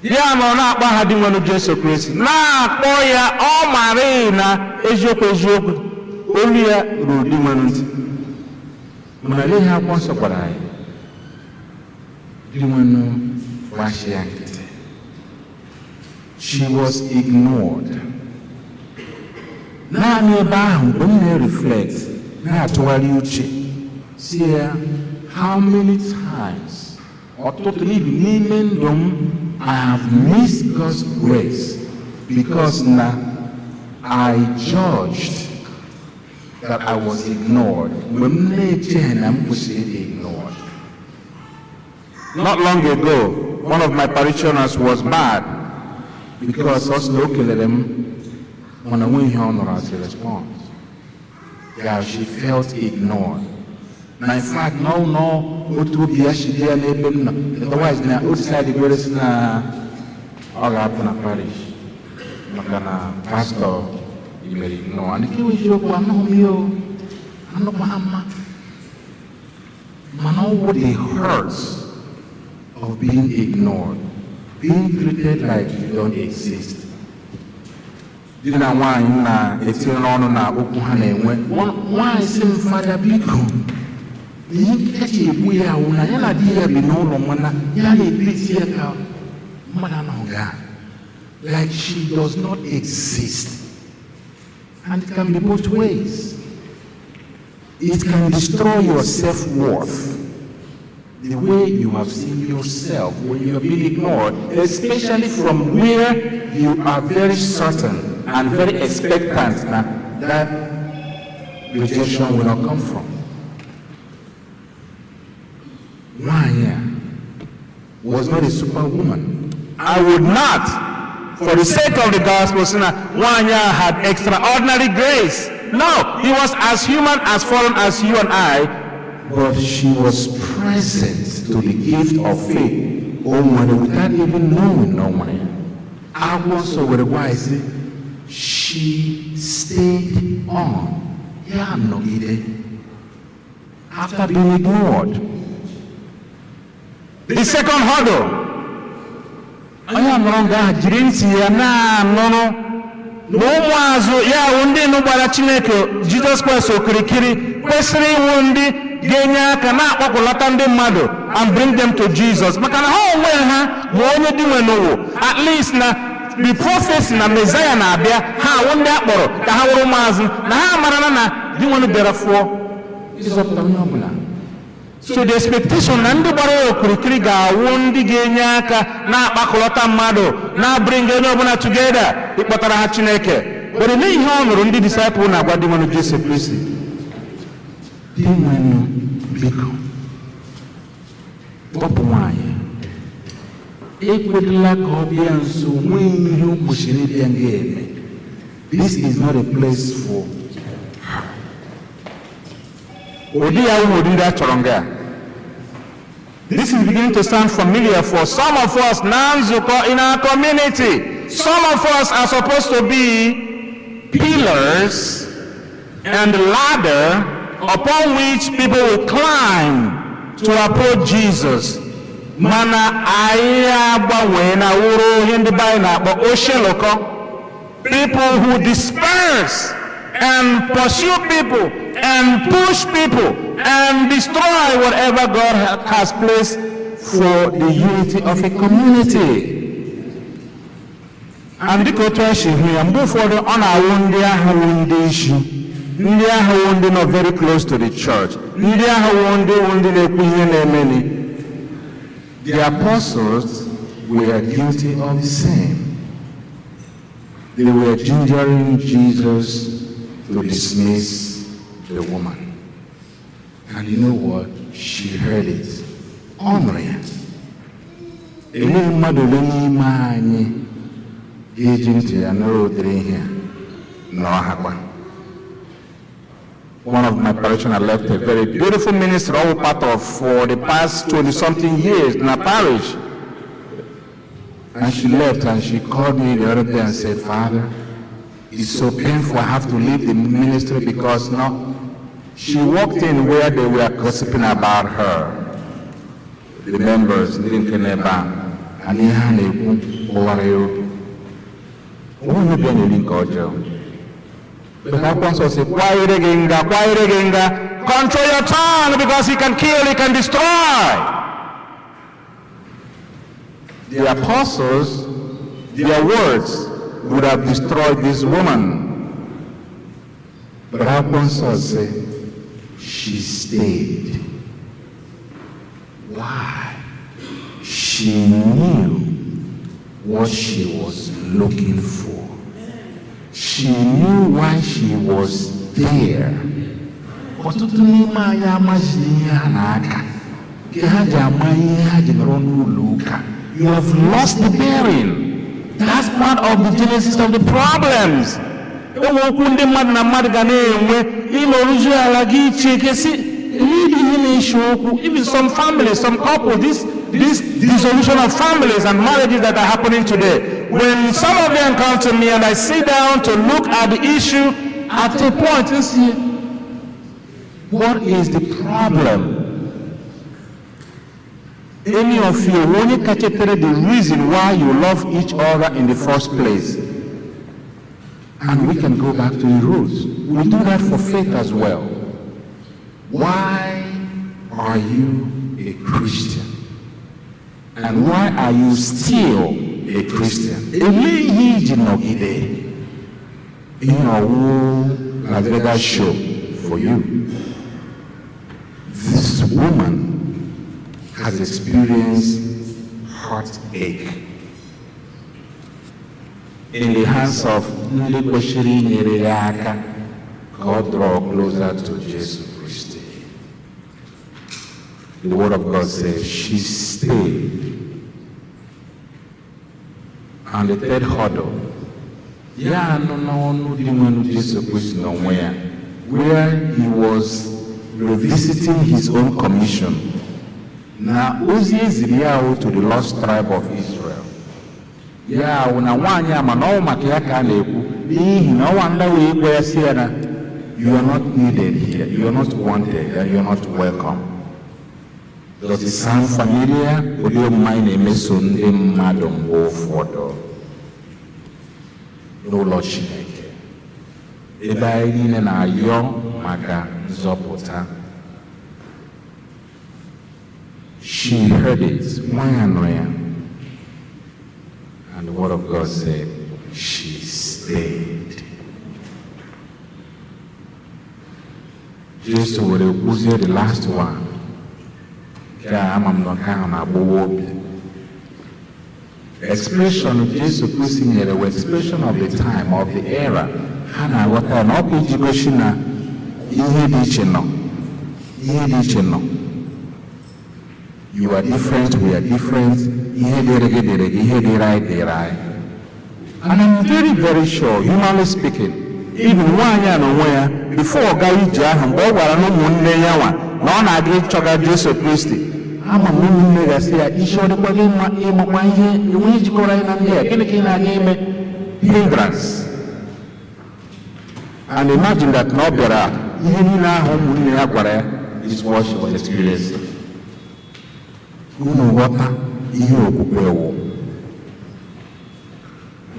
Ya ma ọ na-akpọ aha Dinwenụ Jesu Kristi, na-akpọ ya, ọ mara na eziokwu eziokwu olu ya ruru Dinwenụ ntị. Mana lee ihe akwụkwọ nsọ gwara anyị, Dinwenụ gbachi ya nkịtị. She was ignored. Naanị ebe ahụ mgbe m na-reflect, na-atụgharị uche, si ya, how many times, ọtụtụ n'ihi n'ime ndụ m, I have missed God's grace because na I judged that I was ignored. Mgbe m na-echeghị na m kwesịrị ịdị ignored. Not long ago, one of my parishioners was mad because ọ sị na o kelere m mana onwe ihe ọ nụrụ as a response. Yeah, she felt ignored. Na in fact, no, otu obi ya si dị ya n'ebe m nọ. Otherwise, na o decide gwere sị na ọ ga-apụ na parish maka na pastor mere ignore. And nke eziokwu, anụghị m ya o, anụkwa ha mma. Mana ọ wụ the hurts of being ignored, being treated like you don't exist. Di na nwaanyị na-etinye n'ọnụ na okwu ha na-enwe. Nwaanyị sị m, Fada biko, ihe kacha egbu ya wụ na ya na di ya bi n'ụlọ, mana ya na-etriti ya ka mmadụ anọghị ya, like she does not exist. And it can be both ways. It can destroy your self-worth, the way you have seen yourself when you have been ignored, especially from where you are very certain and very expectant that rejection will not come from. Nwanyị was not a superwoman. I would not, for the sake of the gospel, say that Nwanyị had extraordinary grace. No, he was as human, as fallen as you and I, but she was present to the gift of faith, without even knowing no one. Akwụkwọ nsọ were gwa anyị sị, she stayed on. Ya nọgide after being ignored. The second hurdle, onye nọrọ nga ahụ jiri ntị ya na-anụrụ na ụmụazụ ya wụ ndị nụ gbara Chineke Jizọs Kraịst okirikiri kwesịrị ịwụ ndị ga-enye aka na-akpọkọlata ndị mmadụ and bring them to Jesus, maka na ha onwe ha ma onye dị nwe n'ụwa, at least na the prophecy na Messiah na-abịa, ha awụ ndị akpọrọ ka ha wụrụ ụmụazụ, na ha amarala na dị nwenụ bịara fụọ ịzọpụta onye ọbụla. So the expectation na ndị gbara ya okirikiri ga-awụ ndị ga-enye aka na-akpakọlọta mmadụ, na-bring onye ọbụla together ịkpọtara ha Chineke. But n'ihe ọ nụrụ ndị disciple na-agwa dị nwenụ Jesu Kristi, dị nwenụ biko kpọpụ nwaanyị, ekwela ka ọ bịa nso, nwee ihe o kwesịrị ịbịa ga-eme. This is not a place for her. Ụdị ya wụ ụdị ndị a chọrọ nga. This is beginning to sound familiar for some of us na nzukọ in our community. Some of us are supposed to be Pillars and ladder upon which people will climb to approach Jesus. Mana anyị agbanwee na wụrụ ihe ndị be anyị na-akpọ osheloko. People who disperse and pursue people and push people and destroy whatever God has placed for the unity of a community. And dịka otu esi hụ ya, mgbe ụfọdụ ọ na-awụ ndị ahụ wụ ndị isi, ndị ahụ wụ ndị nọ very close to the church, ndị ahụ wụ ndị na-ekwu ihe na-emeni. The apostles were guilty of the same. They were gingering Jesus to dismiss the woman. And you know what? She heard it. Ọ nụrụ ya. Elee mmadụ ole n'ime anyị ga-eji ntị ya nụrụ ụdịrị ihe a nọrọ ha kwa? One of my parishioners left a very beautiful ministry all part of for the past 20 something years in a parish. And she left and she called me the other day and said, "Father, it's so painful. I have to leave the ministry because now." She walked in where they were gossiping about her. The members ndị nke n'ebe a, and ihe ha na-ekwu gbawara ya obi. Onye bịa na-eri nke ọjọọ. But akwụkwọ nsọ sị, kwa ire gị nga, kwa ire gị nga, control your tongue because he can kill, he can destroy. The apostles, their words would have destroyed this woman. But akwụkwọ nsọ sị, she stayed. Why? She knew what she was looking for. She knew why she was there. Ọtụtụ n'ime anyị amaghị ihe ha na-aka. Nke ha ji ama ihe ha ji nọrọ n'ụlọ ụka. You have lost the bearing. That's part of the genesis of the problems. Enwe okwu ndị mmadụ na mmadụ ga na-enwe ịnọrụzi ala gị iche kesi ihe na-ese okwu. Even some families, some couples, this dissolution of families and marriages that are happening today. When some of them come to me and I sit down to look at the issue, at a point, you see, what is the problem? Any of you, onye kachetere the reason why you love each other in the first place? And we can go back to the roots. We do that for faith as well. Why are you a Christian? And why are you still a Christian? Elee ihe iji nọgide? Ihe ọwụ Las Vegas show for you. This woman has experienced heartache in the hands of ndị kwesịrị inyere ya aka ka ọ draw closer to Jesus Christ. The word of God says she stayed. And the third hurdle, ya anụ n'ọnụ Dinwenu Jesu Kristi n'onwe ya, where he was revisiting his own commission. Na ozi eziri ya wụ to the lost tribe of Israel. Ya wụ na nwaanyị a ma na ọ maka ya ka a na-ekwu n'ihi na ọnwa ndị wee gwa ya sị ya na you are not needed here, you are not wanted, and you are not welcome. Does it sound familiar? Ụdị omume anyị na-emeso ndị mmadụ mgbe ụfọdụ n'ụlọ Chineke, ebe anyị niile na-ayọ maka nzọpụta. She heard it. Nwaanyị nụrụ ya. And the word of God said, she stayed. Jesu were kwuzie the last one. Nke a ama m na nke ahụ na-agbawa obi. Expression Jesu Kristi nyere were expression of the time, of the era. Ha na-aghọta ya na ọ bụ iji gosi na ihe dị iche nọ. Ihe dị iche nọ. You are different, we are different. Ihe dịrị gị dịrị gị, ihe dịrị anyị dịrị anyị. And I'm very, very sure, humanly speaking, even nwaanyị a n'onwe ya, before ọ gaa ije ahụ, mgbe ọ gwara na ụmụnne ya nwa na ọ na-aga ịchọga Jesu Kristi, ama m ụmụnne ga-asị ya, isi ọ dịkwa gị mma ịmakwa ihe enweghị jikọrọ anyị na ndị a, gịnị ka ị na-aga ime? Hindrance. And imagine that na ọ bịara, ihe niile ahụ ụmụnne ya gwara ya is what she was experiencing. Unu ghọta ihe okwukwe wụ.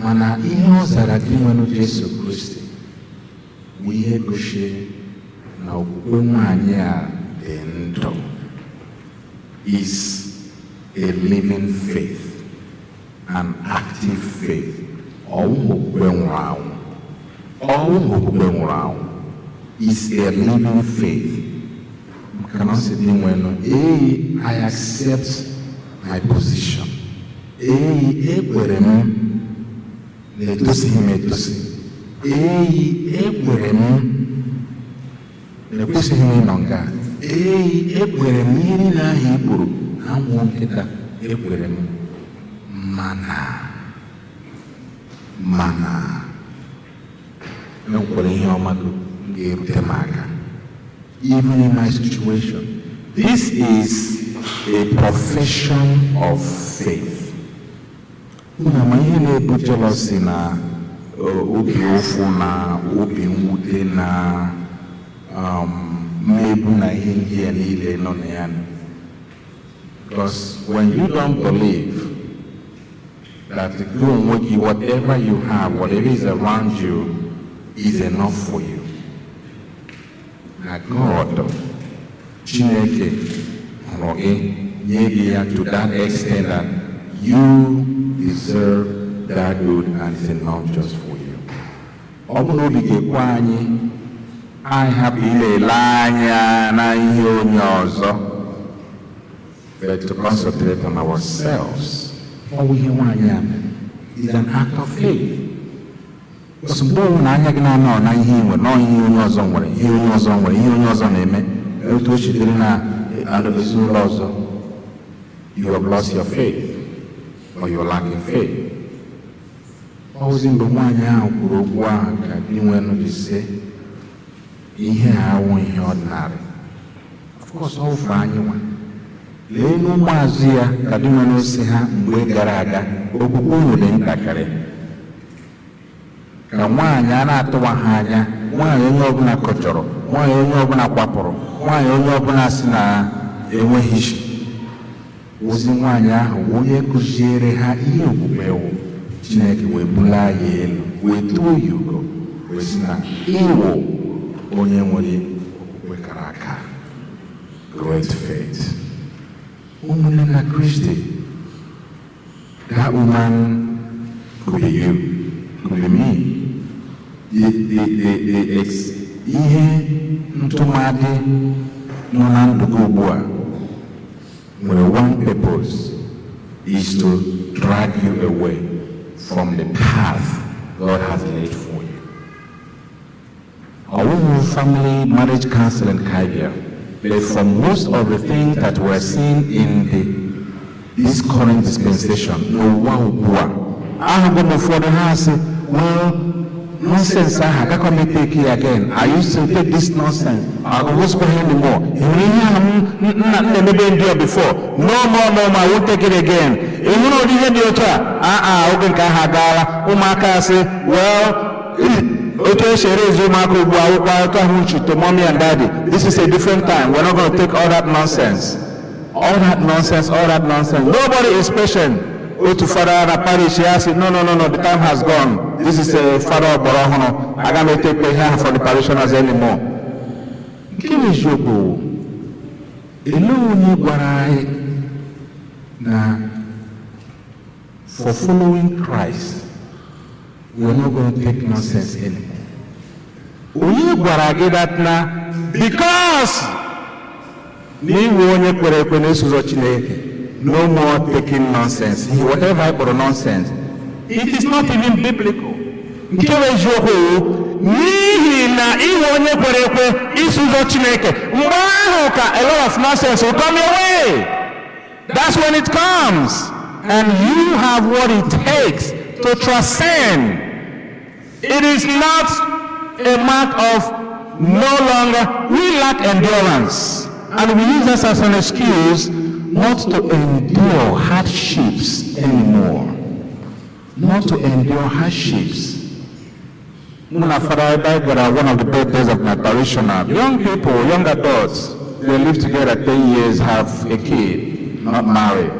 Mana ihe ọ zara Dinwenụ Jesu Kristi bụ ihe gosiri na okwukwe nwaanyị a dị ndụ, is a living faith, an active faith. Ọwụghị okwukwe nwụrụ anwụ. Ọwụghị okwukwe nwụrụ anwụ, is a living faith. Maka na ọ sị Dinwenụ, "Ee, I accept my position. Ee, ekwere m na etosighị m etosi. Ee, ekwere m na ekwesịghị m ịnọ nga. Ee, ekwere m ihe niile ahụ i kwuru na nwụọ nkịta, ekwere m, mana enwekwara ihe ọma ga-erute m aka even in my situation." This is a profession of faith. Unu ma ihe na-ebu jealousy na obi ụfụ na obi mwute na mmegbu na ihe ndị a niile nọ na ya. Because when you don't believe that gị onwe gị, whatever you have, whatever is around you, is enough for you, na God, Chineke hụrụ gị, nye gị ya to that extent that you deserve that good and it's enough just for you. Ọ bụ na obi ga-ekwe anyị, anyị hapụ ị na-ele anya na ihe onye ọzọ, but to concentrate on ourselves. Ọ bụ ihe nwaanyị a mere is an act of faith. Because mgbe ọbụla anya gị na-anọ na ihe ị nwere, nọ ihe onye ọzọ nwere, ihe onye ọzọ nwere, ihe onye ọzọ na-eme, otu o si dịrị na ezinụlọ ọzọ, you have lost your faith or you're lacking faith. Ozi mgbe nwaanyị ahụ kwuru okwu ahụ ka Dinwenụ ji sị ihe a awụ ihe ordinary. Of course, ọ wụfụ anyị nwa. Lee n'ụmụazụ ya ka Dinwenụ si ha mgbe gara aga, okwukwe unu dị ntakịrị. Ka nwaanyị a na-atụwa ha anya, nwaanyị onye ọbụla kọchọrọ, nwaanyị onye ọbụla kwapụrụ, nwaanyị onye ọbụla si na enweghị isi, ozi nwaanyị ahụ onye kụziere ha ihe okwukwe wụ, Chineke wee bulaa ya elu, wee tuo ya ugo, wee sị na ịwụ onye nwere okwukwe kara aka, great faith. Ụmụnne na Kristi, that woman could be you, could be me. The, the, the, the ex, ihe ntụmadị nọ na ndụ gị ugbu a nwere one purpose, is to drag you away from the path God has laid for you. Ọwụwụ family marriage counseling ka anyị bịara, but from most of the things that we're seeing in this current dispensation n'ụwa ugbu a, ahụgo m ụfọdụ ha sị, "Well, nonsense ahụ agakwa m take it again. I used to take this nonsense. I won't anymore. Ịhụrụ ihe ahụ m nna m na-emebe ndị a before? No more, no more, I won't take it again. Ị hụrụ ụdị ihe dị otu a? Aa, oge nke ahụ agaala." Ụmụaka sị, "Well, otu esi ere ezi ụmụaka ugbu a akwụkwọ otu ahụ uche to mommy and daddy. This is a different time. We're not going to take all that nonsense. All that nonsense, all that nonsense." Nobody is patient. Otu fada na parish ya sị, "No, no, no, no, the time has gone. This is a fada ọgbara ọhụrụ. Aga m etekpe ihe ahụ for the parishioners anymore." Nke bụ eziokwu, elee onye gwara anyị na for following Christ we are not going to take nonsense anymore? Onye gwara gị that na because na iwu onye kwere ekwe na-eso ụzọ Chineke, no more taking nonsense, whatever I kpọrọ nonsense? It is not even biblical. Nke bụ eziokwu wụ, n'ihi na iwu onye kwere ekwe iso ụzọ Chineke, mgbe ahụ ka a lot of nonsense will come your way. That's when it comes, and you have what it takes to transcend. It is not a mark of no longer. We lack endurance, and we use this as an excuse not to endure hardships anymore, not to endure hardships. Mụ na Fada ebe anyị gara one of the birthdays of my parishioner. Young people, young adults, they live together 10 years, have a kid, not married.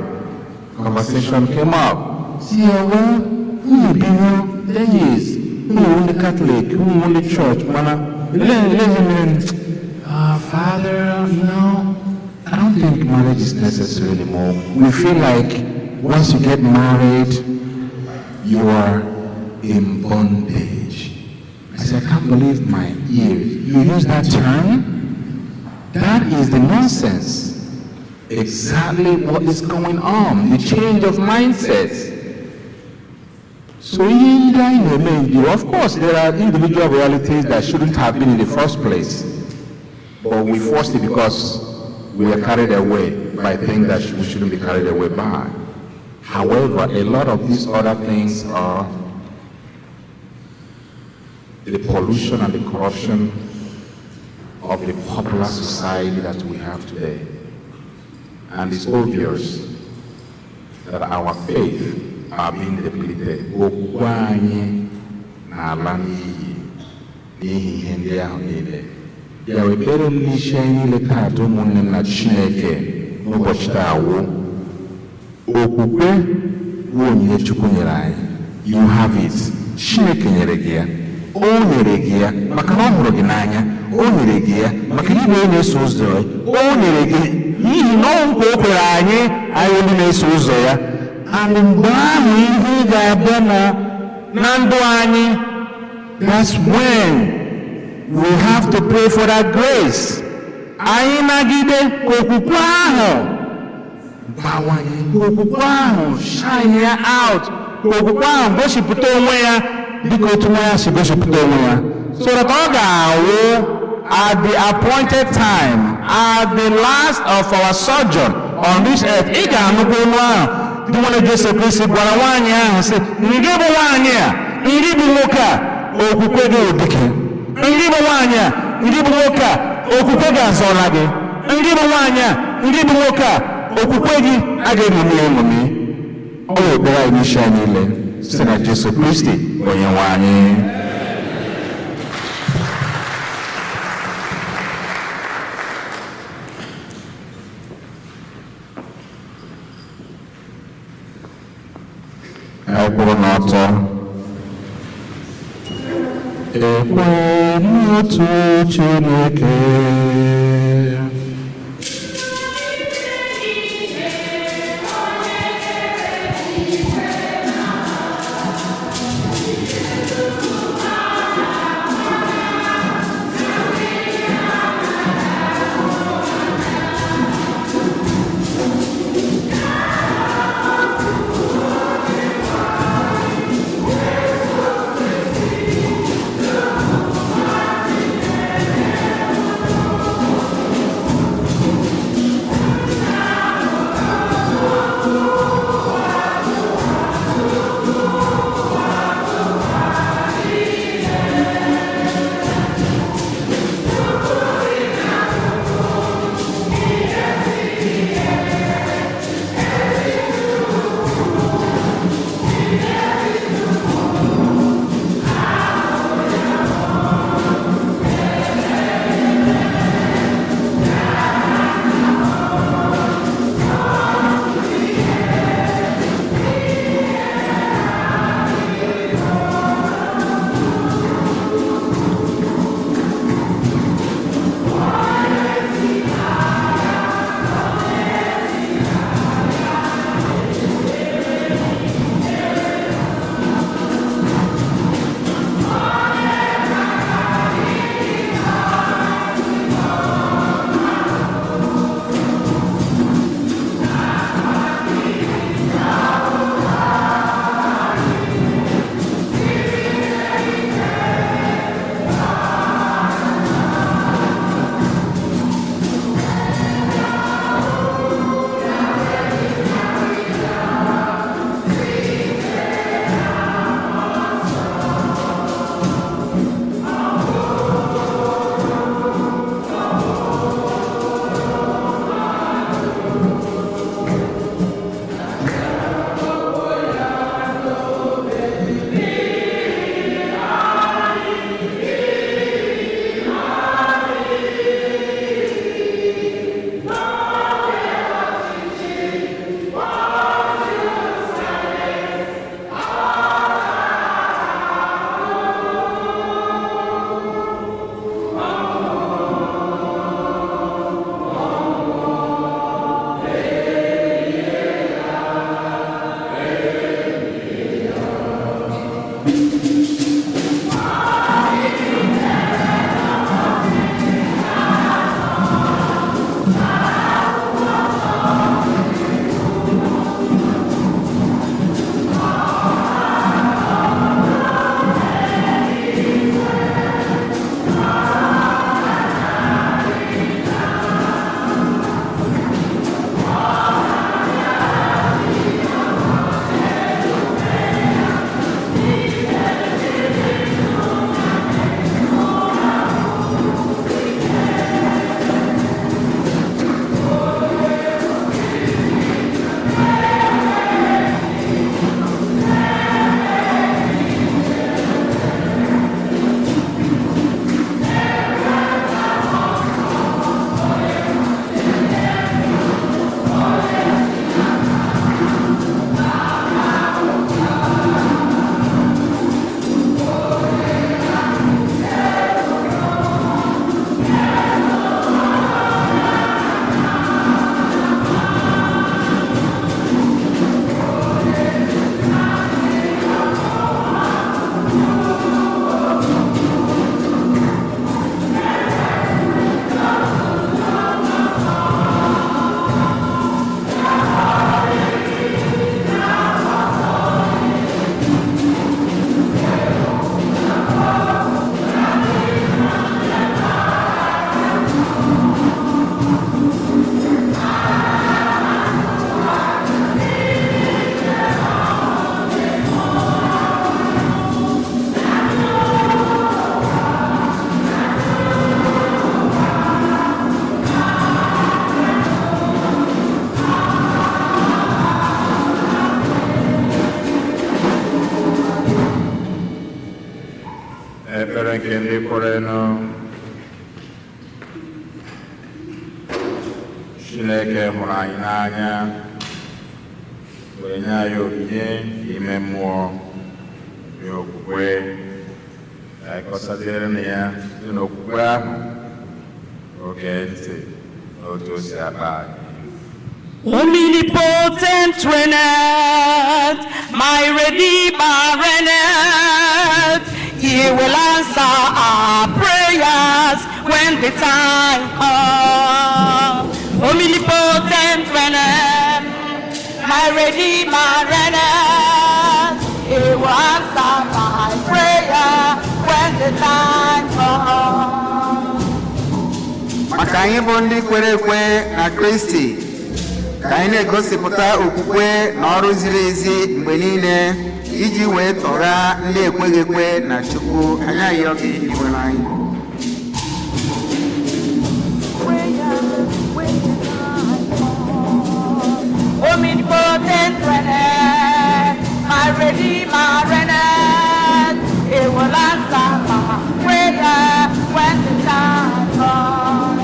Conversation came up. See, well, unu biwo 10 years, unu only Catholic, unu only church, mana Father, you know, I don't think marriage is necessary anymore. We feel like once you get married, you are in bondage. I said, I can't believe my ears. You use that term? That is the nonsense. Exactly what is going on, the change of mindsets. So, of course, there are individual realities that shouldn't have been in the first place. But we forced it because we are carried away by things that we shouldn't be carried away by. However, a lot of these other things are the pollution and the corruption of the popular society that we have today. And it's obvious that our faith are being depleted. Okwukwe anyị na-ala n'iyi n'ihi ihe ndị ahụ niile. Ya wee ekpere m n'isi anyị niile taata, ụmụnne m na Chineke, n'ụbọchị taa wụ okwukwe bụ onyinye Chukwu nyere anyị. You have it. Chineke nyere gị ya. O nyere gị ya maka na ọ hụrụ gị n'anya. O nyere gị ya maka na ị bụ onye na-eso ụzọ ya. O nyere gị n'ihi na ọ nkwa o kwere anyị, anyị ndị na-eso ụzọ ya. And mgbe ahụ ihe ga-abịa na ndụ anyị, that's when we have to pray for that grace. Anyị nagide ka okwukwe ahụ bawanye, ka okwukwe ahụ shine ya out, ka okwukwe ahụ gosipụta onwe ya dịka otu nwa ya si gosipụta onwe ya, so that ọ ga-awụ at the appointed time, at the last of our sojourn on this earth, ị ga-anụkwa olu ahụ dị nwanne Jesu Kristi gwara nwaanyị ahụ sị, ngị bụ nwaanyị a, ngị bụ nwoke a, okwukwe gị dike. Ngị bụ nwaanyị a, ngị bụ nwoke a, okwukwe gị azọla gị. Ngị bụ nwaanyị a, ngị bụ nwoke a, okwukwe gị agaghị eṅomi eṅomi. Ọ bụ ekpere anyị n'isi anyị niile site na Jesu Kristi onye nwe anyị. Anyị kwụrụ n'ọtọ. Ekwe n'otu Chineke. Chineke hụrụ anyị n'anya wee nye anyị onyinye ime mmụọ nye okwukwe. Ka anyị kọsaziere na ya site n'okwukwe ahụ oge ntị n'otu o si akpa anyị. Omnipotent reigneth, my Redeemer reigneth. He will answer our prayers when the time comes. Omnipotent reigneth, my Redeemer reigneth. He will answer my prayer when the time comes. Maka anyị bụ ndị kwere ekwe na Kristi, ka anyị na-egosipụta okwukwe na ọrụ ziri ezi mgbe niile iji wee tọgha ndị ekweghị ekwe na Chukwu. Anyị ayọ gị iwere anyị. Omnipotent reigneth, my Redeemer reigneth. He will answer my prayer when the time comes.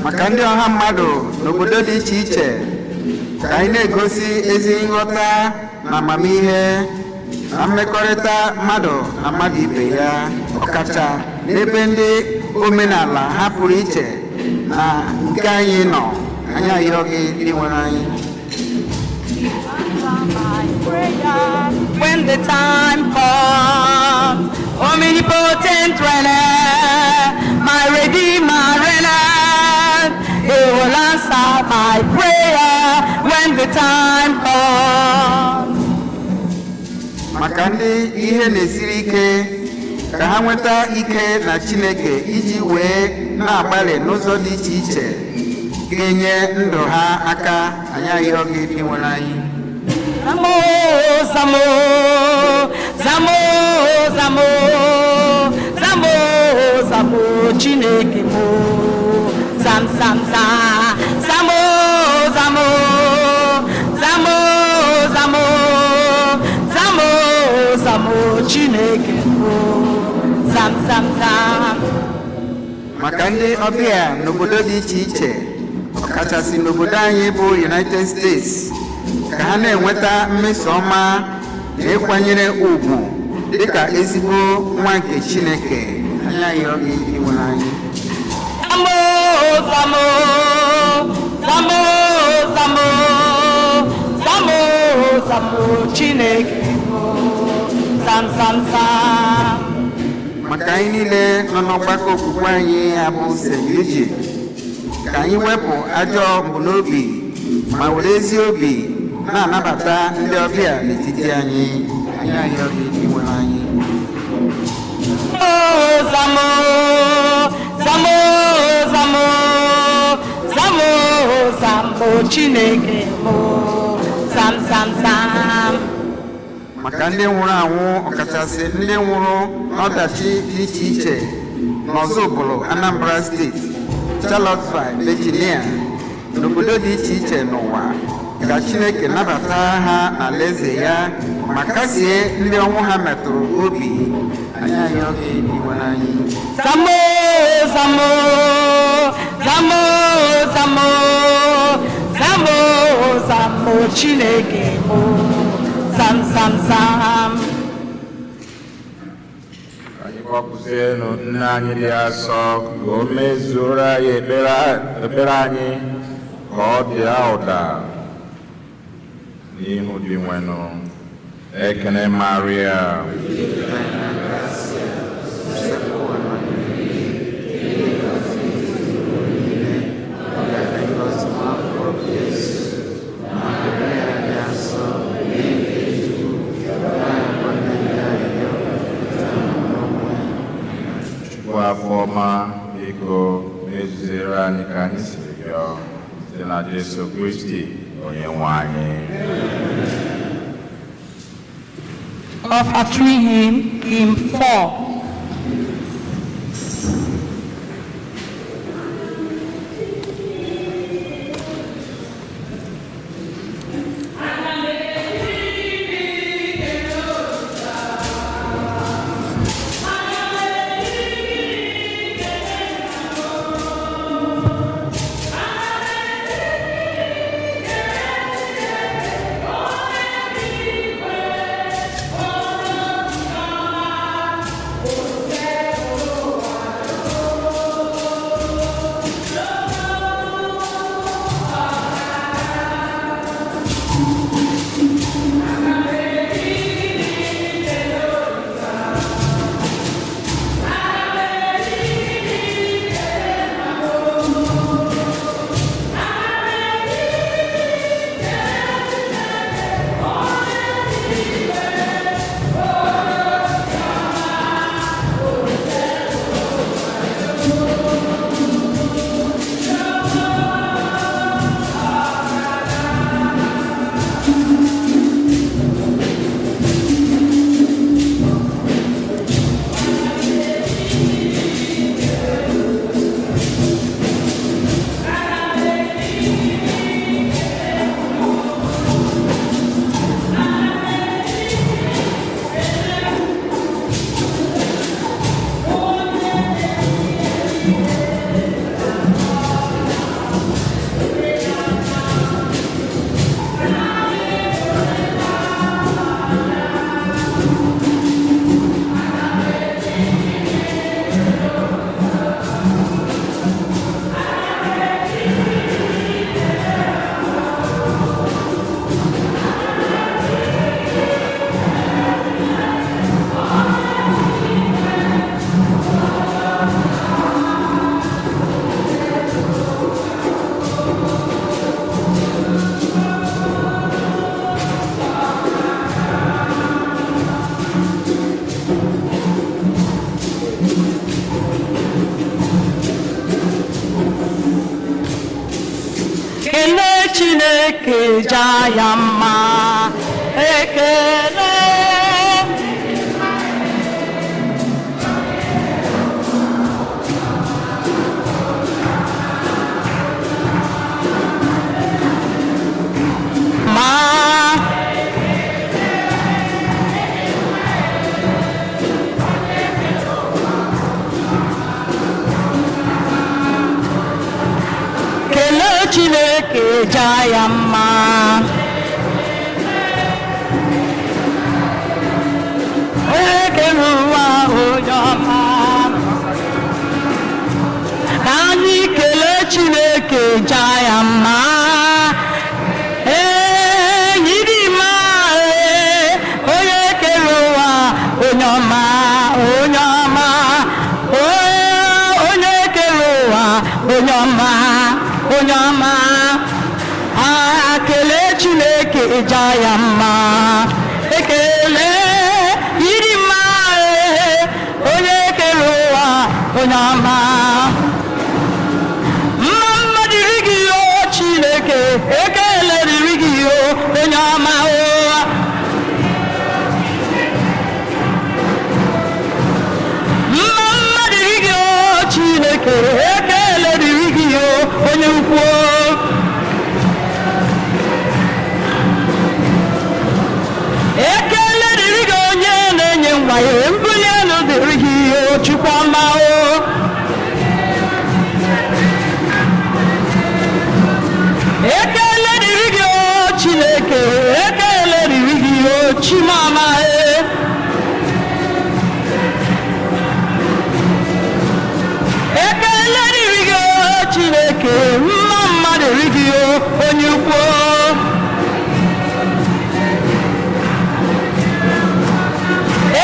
Maka ndị ọha mmadụ n'obodo dị iche iche, ka anyị na-egosi ezi nghọta na amamihe na mmekọrịta mmadụ na mmadụ ibe ya, ọkacha n'ebe ndị omenala ha pụrụ iche na nke anyị nọ. Anyị ayọ gị ndị nwere anyị. When the time comes, omnipotent reigneth, my Redeemer reigneth. He will answer my prayer when the time comes. Maka ndị ihe na-esiri ike, ka ha nweta ike na Chineke iji wee na-agbalị n'ụzọ dị iche iche ga-enye ndụ ha aka. Anyị ayọ gị ndị nwere anyị. Zamo, zamo, zamo, zamo, zamo, zamo, Chineke mo. Zam, zam, zam, zamo, zamo, zamo, zamo, zamo, zamo, Chineke mo. Zam, zam, zam. Maka ndị ọbịa n'obodo dị iche iche, ọkachasị n'obodo anyị bụ United States, ka ha na-enweta mmeso ọma na ịkwanyere ugwu dịka ezigbo nwa nke Chineke. Anyị ayọ gị iwere anyị. Zamo, zamo, zamo, zamo, zamo, zamo, Chineke mo. Zam, zam, zam. Maka anyị niile nọ n'ọgbakọ okwukwe anyị abụ St. Eugene, ka anyị wepụ ajọ mbunobi ma were ezi obi na-anabata ndị ọbịa n'etiti anyị. Anyị ayọ gị iwere anyị. Oh, zamo, zamo, zamo, zamo, zamo, Chineke mo. Zam, zam, zam. Maka ndị nwụrụ anwụ, ọkachasị ndị nwụrụ n'ọdachi dị iche iche n'Ọzụbụlụ, Anambra Steeti, Charlottesville, Virginia, n'obodo dị iche iche n'ụwa, ka Chineke nabata ha n'alaeze ya ma kasie ndị ọnwụ ha metụrụ obi. Anyị ayọ gị iwere anyị. Zamo, zamo, zamo, zamo, zamo, zamo, Chineke mo. Zam, zam, zam. Anyị kpọpụzienụ nne anyị dị asọ ka o mezuoro anyị ekpere anyị ka ọ dị ụda n'ihu dị nwenụ. Ekene Maria. Chukwu afọ ọma, biko mezuziere anyị ka anyị siri rịọ site na Jesu Kristi onye nwe anyị. Offertory hymn, hymn 4. Chineke jaa ya mma. Ekele ma kelee Chineke jaa ya mma. Onye kere ụwa onye ọma. Ka anyị kelee Chineke jaa ya mma. Ee, yiri mma, ee, onye kere ụwa onye ọma, onye ọma, onye kere ụwa onye ọma, onye ọma. A kelee Chineke jaa ya mma. Ekele yiri mma, ee, onye kere ụwa onye ọma. Mma mma dịrị gị o Chineke, ekele dịrị gị o onye ọma o. Mma mma dịrị gị o Chineke, ekele dịrị gị o onye ukwu o. Ekele dịrị gị onye na-enye nwa ya, mbuli elu dịrị gị o Chukwu ọma o. Ekele dịrị gị o Chineke, ekele dịrị gị o Chimama e. Ekele dịrị gị o Chineke, mma mma dịrị gị o onye ukwu o.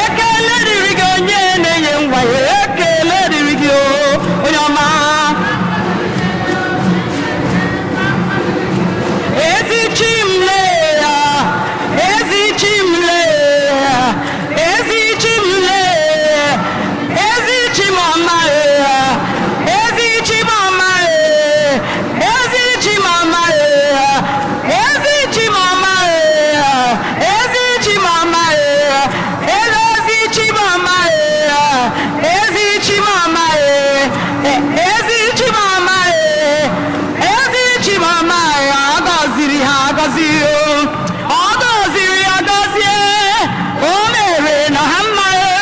Ekele dịrị gị onye na-enye nwa ya, ekele dịrị gị o onye ọma. Ezi chi m lee ya, ezi chi m lee ya, ezi chi m lee, ezi chi m ọma ya, ezi chi m ọma ya, ezi chi m ọma ya, ezi chi m ọma ya, ezi chi m ọma ya, ezi chi m ọma ya, ezi chi m ọma ya, ezi chi m ọma ya, ezi chi m ọma ya. Ọ gọziri ha agọzi o, ọ gọziri ya gọzie, o mere na ha mma e,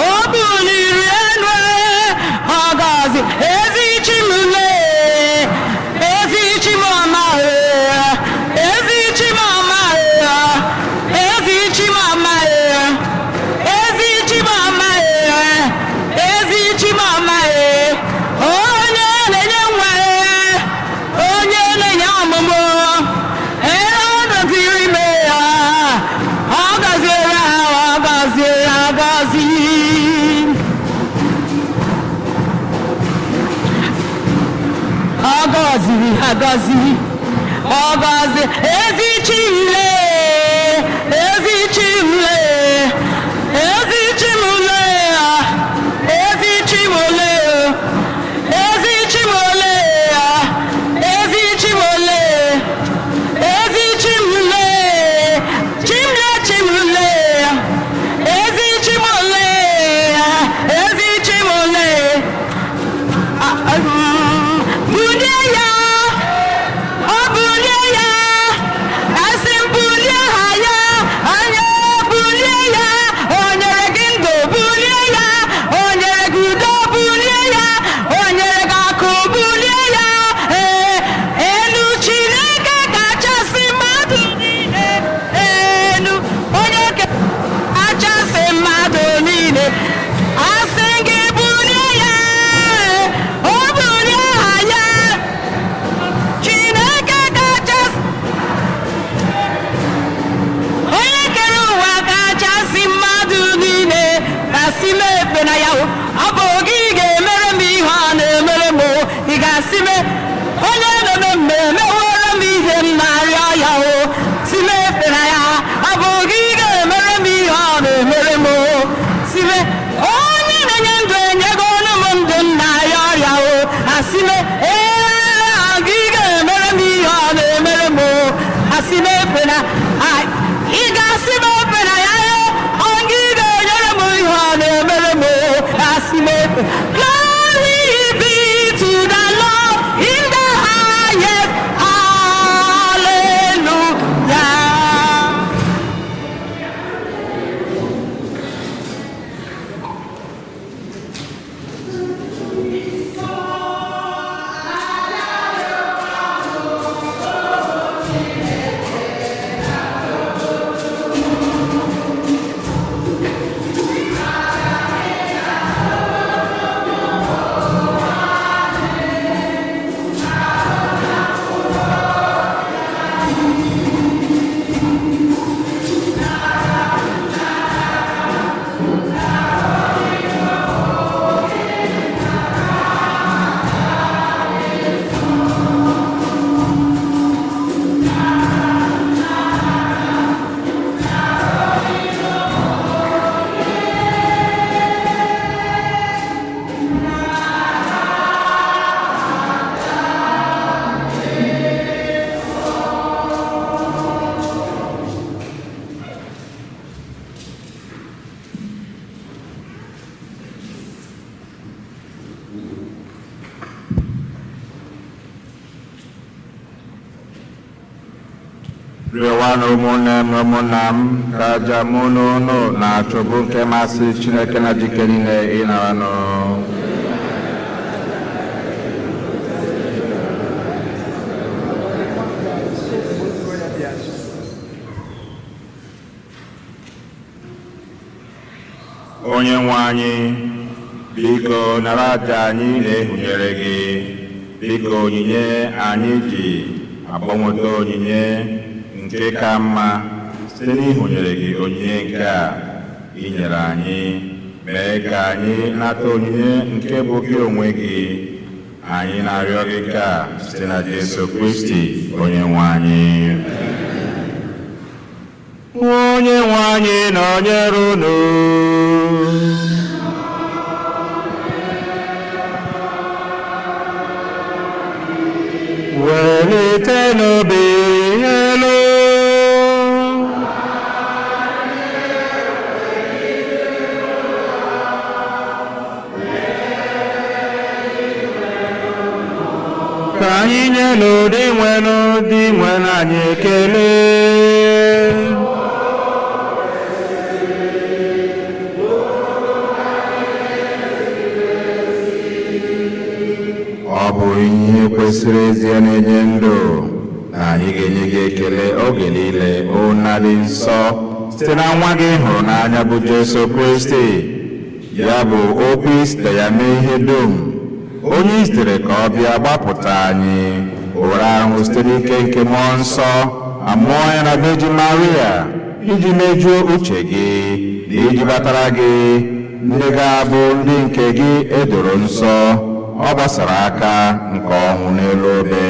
o buliri elu e, ọ gọzi ezi chi m lee, ezi chi m ọma e, ezi chi m ọma e, ezi chi m ọma e, ezi chi m ọma e, ezi chi m ọma e, onye na-enye nwa e, onye na-enye ọmụmụ, ee, ọ gọziri ime ya, ọ gọziere ha, ọ gọziere agọzi. Ọ gọziri agọzi, ọ gọzi ezi chi m lee, ezi chi m lee, ezi chi m lee, ezi chi m lee, ezi chi m lee, ezi chi m lee, ezi chi m lee, chi m lee, chi m lee, ezi chi m lee, ezi chi m lee. Bulie ya, ọ bulie ya, asị m bulie ha ya, anya bulie. Asị m efe na ya yo, ọ gị ga-enyere m ihe ọ na-emere m o. Asị m efe. Glory be to the Lord in the highest. Hallelujah. Rịọwanụ ụmụnne m na ụmụnna m ka aja mụ na unu na-achụ bụ nke masị Chineke na jike niile ịnaranụ. Onye nwe anyị, biko nara aja anyị na-ehunyere gị, biko onyinye anyị ji agbanweta onyinye nke ka mma site n'ịhụnyere gị onyinye nke a i nyere anyị, mee ka anyị nata onyinye nke bụ gị onwe gị. Anyị na-arịọ gị ka site na Jesu Kristi onye nwe anyị. Onye nwe anyị nọnyere unu. Welite n'obi elu. Ka anyị nye n'ụdị nwenụ dị nwenụ anyị ekele. Ọ bụ ihe kwesịrị ezie na-enye ndụ na anyị ga-enye gị ekele oge niile, o Nna dị nsọ, site na nwa gị hụrụ n'anya bụ Jesu Kristi. Ya bụ okwu isite ya mee ihe dum, onye i zitere ka ọ bịa gbapụta anyị, o were ahụ site n'ike nke mmụọ nsọ, amụọ ya na Virgin Maria, iji mejuo uche gị na iji batara gị ndị ga-abụ ndị nke gị edoro nsọ. Ọ gbasara aka nke ọnwụ n'elu obe.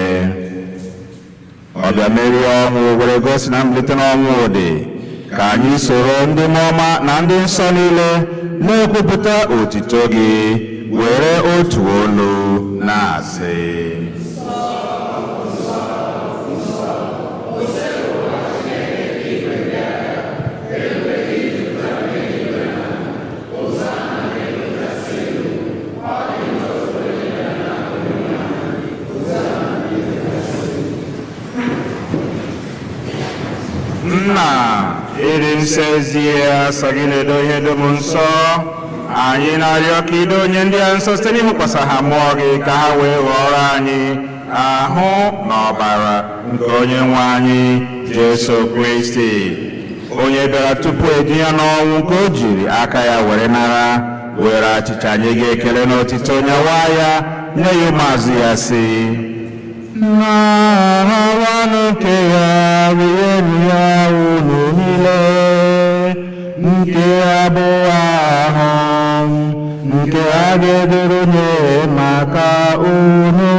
Ọ bịa merie ọnwụ were gosi na mbilite n'ọnwụ dị, ka anyị soro ndị mmụọ ọma na ndị nsọ niile na-ekwupụta otito gị were otu olu na-asị. Nna, ịdị nsọ ezie asọ gị na-edo ihe dum nsọ. Anyị na-arịọ ka ido onye ndị a nsọ site n'ịwụkwasị ha mmụọ gị ka ha wee ghọrọ anyị ahụ na ọbara nke onye nwe anyị Jesu Kristi, onye bịara tupu eji ya n'ọnwụ ka o jiri aka ya were nara, were achịcha nye gị ekele n'otito nyawa ya, nye ya ụmụazụ ya sị: Nnahawanụ nke ya, rienụ ya unu niile, nke abụọ ahụ nke a ga-edoro nye maka unu.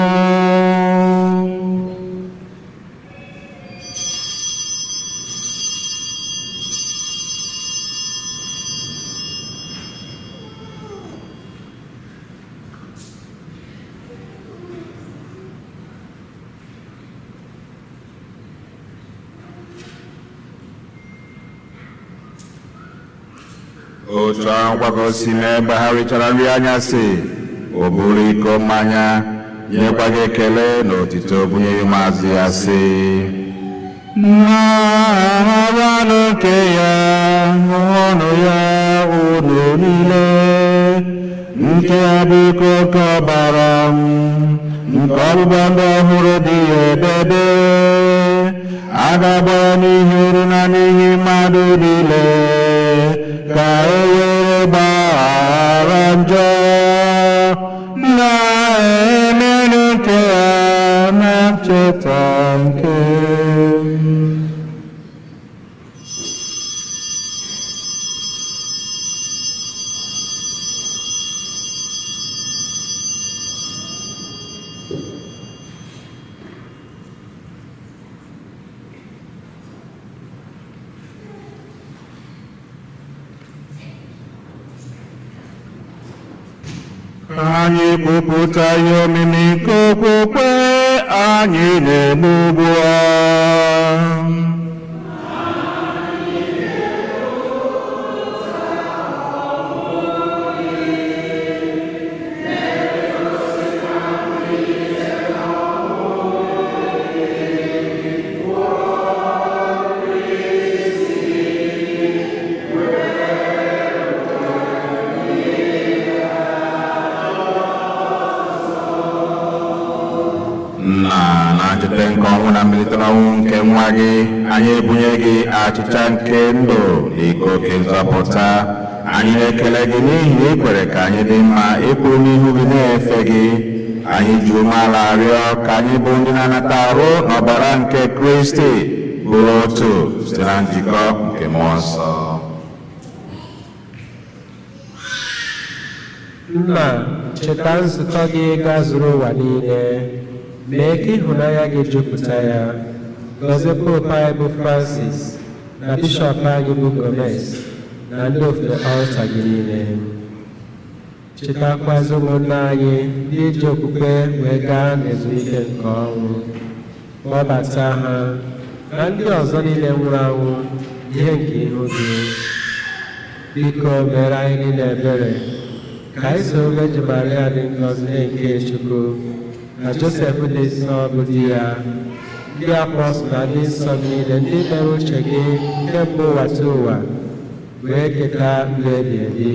Otu ahụ ka o si mee mgbe ha richara nri anyasị, o buru iko mmanya, nyekwa gị ekele na otito, bunye ya ụmụazụ ya, sị: Naranụ nke ya, ṅụọnụ ya unu niile. Nke a bụ iko nke ọbara m, nke ọgbụgba ndụ ọhụrụ dị ya ebebe. A ga-agba ya n'ihi unu na n'ihi mmadụ niile, ka e were gbaghara njọ. Na-emenụ nke a na ncheta nke m. Ka anyị kwupụta ihe omimi nke okwukwe anyị na-eme ugbu a. Nna, na ncheta nke ọnwụ na mbilite n'ọnwụ nke nwa gị, anyị ebunye gị achịcha nke ndụ na iko nke nzọpụta. Anyị na-ekele gị n'ihi na ị kwere ka anyị dị mma ịkwụrụ n'ihu gị na-efe gị. Anyị ji umeala arịọ ka anyị bụ ndị na-anata arụ na ọbara nke Kristi bụrụ otu site na njikọ nke Mmụọ Nsọ. Nna, cheta nzukọ gị gazuru ụwa niile, mee ka ịhụnanya gị jupụta ya. Gọzie Popu anyị bụ Francis na Bishọp anyị bụ Gomez na ndị ofe ọlta gị niile. Chetakwazi ụmụnna anyị ndị ji okwukwe wee gaa n'ezumike nke ọnwụ, kpọbata ha na ndị ọzọ niile nwụrụ anwụ ihe nke ihu gị. Biko mere anyị niile ebere, ka anyị soro Virgin Maria dị ngọzi nke Chukwu na Josef dị nsọ bụ di ya, ndị apọstụl na ndị nsọ niile ndị mere uche gị kemgbe ụwa tụ ụwa wee keta ndụ ebi ebi,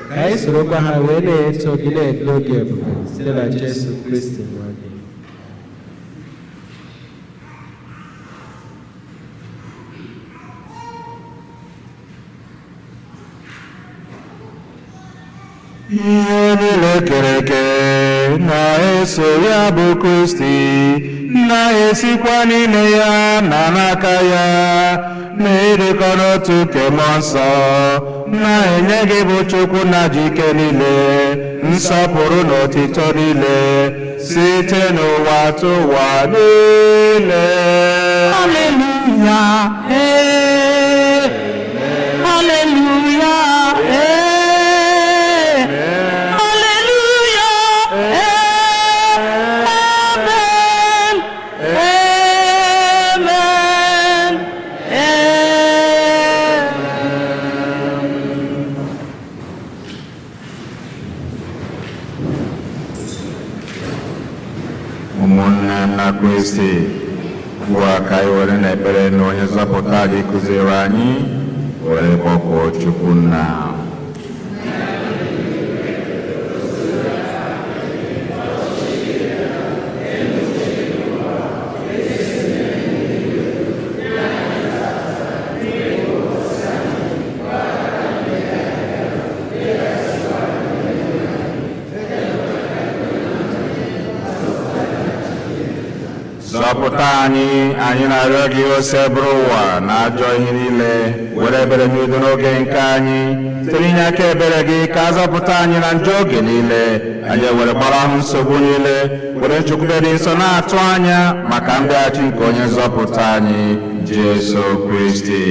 ka anyị sorokwa ha wee na-eto gị na-eto gị ebube site na Jesu Kristi nwa gị. Ihe niile kere eke na-eso ya bụ Kristi, na-esikwa n'ime ya na n'aka ya, na-erikọ n'otu nke Mmụọ Nsọ, na-enye gị bụ Chukwu na ji ike niile, nsọpụrụ na otito niile, site n'ụwa tụ ụwa niile. Hallelujah, eh. Hallelujah, eh. Hallelujah, eh. Amen. Amen. Amen. Ụmụnne m na Kristi, ugbu a ka anyị were n'ekpere na onye nzọpụta anyị kụziere anyị were kpọkuo Chukwu Nna. Zọpụta anyị, anyị na-arịọ gị, Osebụrụ ụwa na ajọ ihe niile, were ebere n'udo n'oge nke anyị, site n'inye aka ebere gị ka a zọpụta anyị na njọ oge niile, anyị were gbarahụ nsogbu niile, were nchekwube dị nsọ na-atụ anya maka mbịaghachi nke onye nzọpụta anyị, Jesu Kristi.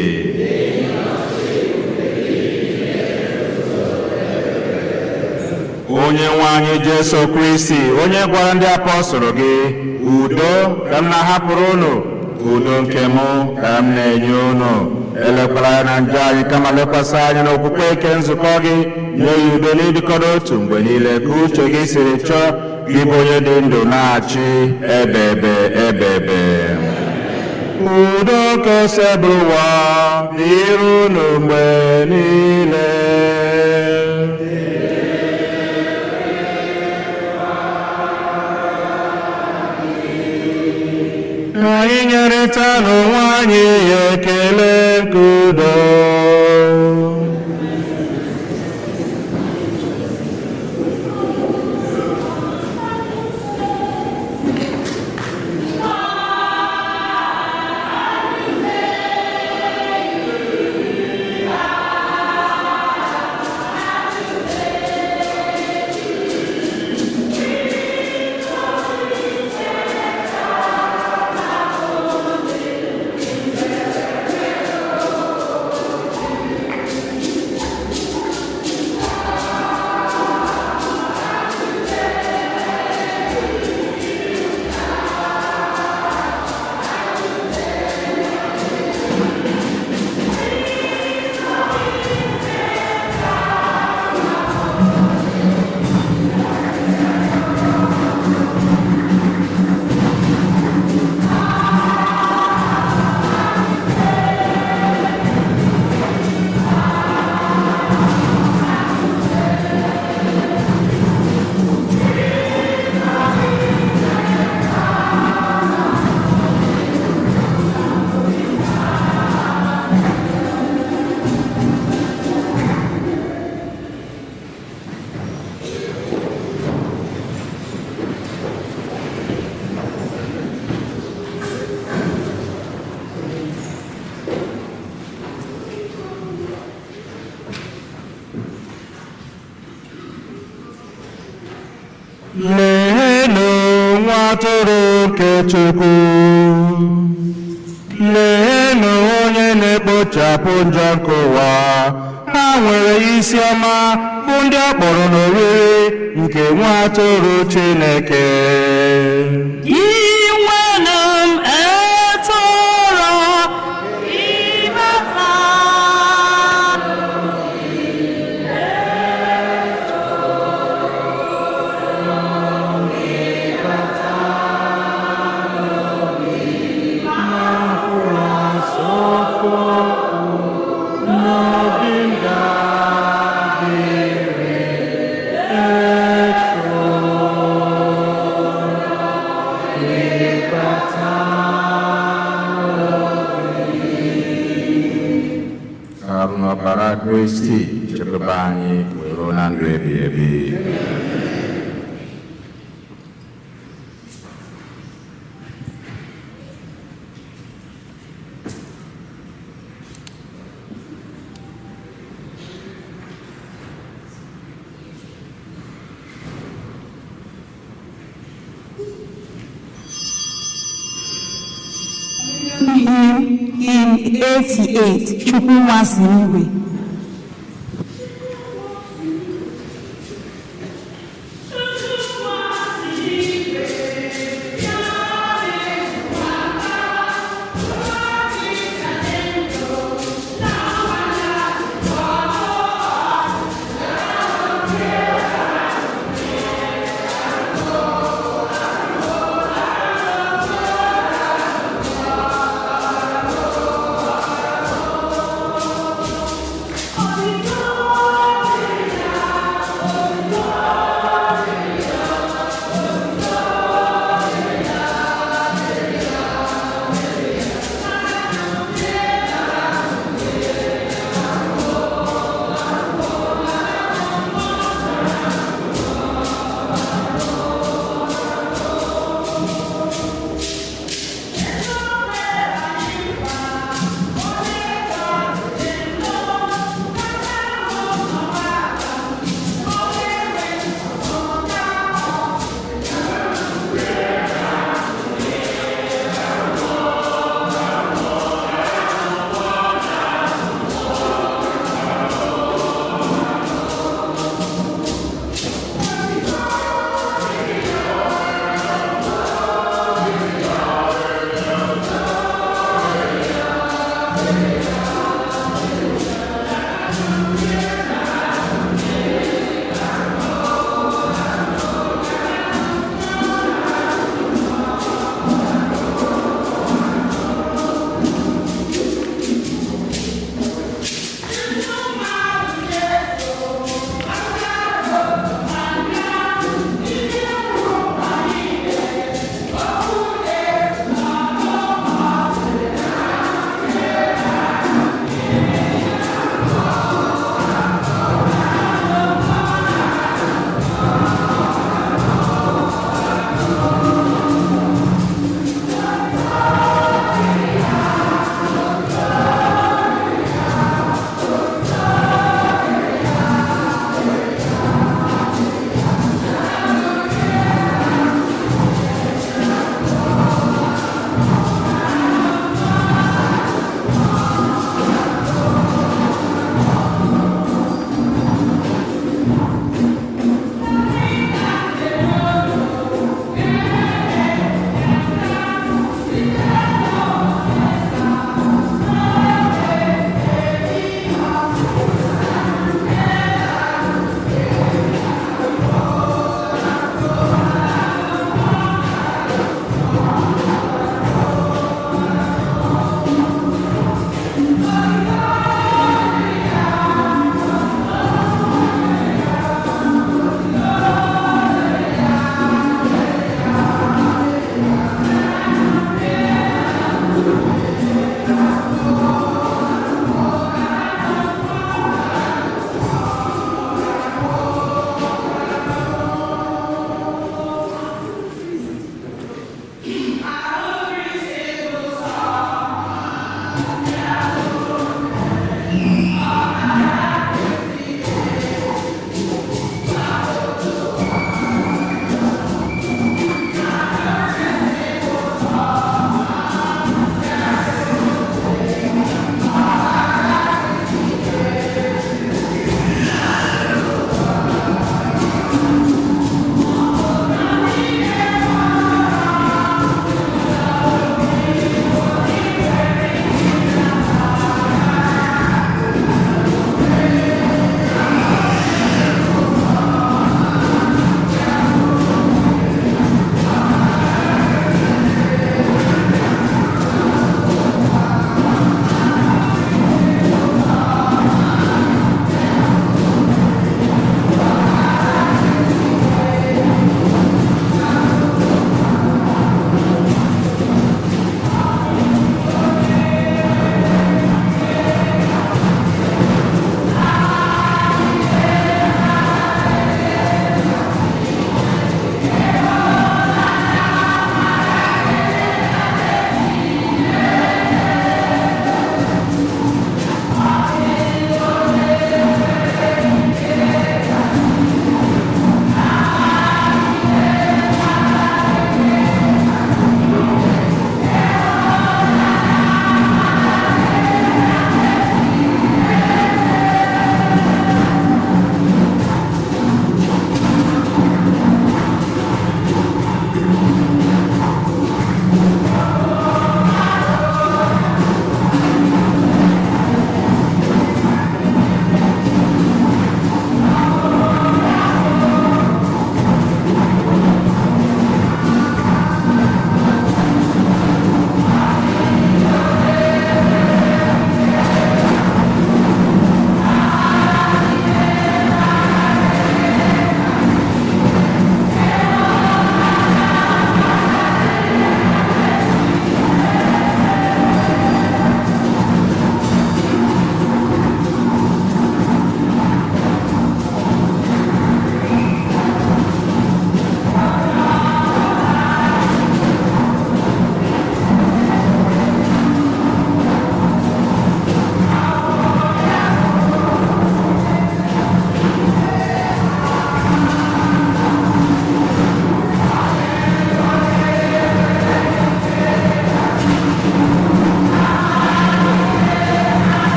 Onye nwe anyị Jesu Kristi, onye gwara ndị apọstụl gị, udo ka m na-ahapụrụ unu, udo nke mụ ka m na-enye unu. Elekwala anya na njọ anyị, kama lekwasị anya n'okwukwe nke nzukọ gị. Nye ya udo n'ịdịkọ n'otu mgbe niile, ka uche gị siri chọọ. Gị bụ onye dị ndụ na-achị ebebe ebebe. Udo nke Osebụrụwa dịrị unu mgbe niile. Anyị nyerịta n'onwe anyị ekele nke udo. Leenụ nwa atụrụ nke Chukwu, leenụ onye na-ekpochapụ njọ nke ụwa. Ha nwere isi ọma bụ ndị a kpọrọ n'oriri nke nwa atụrụ Chineke. Inwere m etoro ịbata. Arụ n'ọbara Kristi chekwaba anyị wee ruo na ndụ ebighị ebi. Hymn 88, Chukwunwa si n'igwe.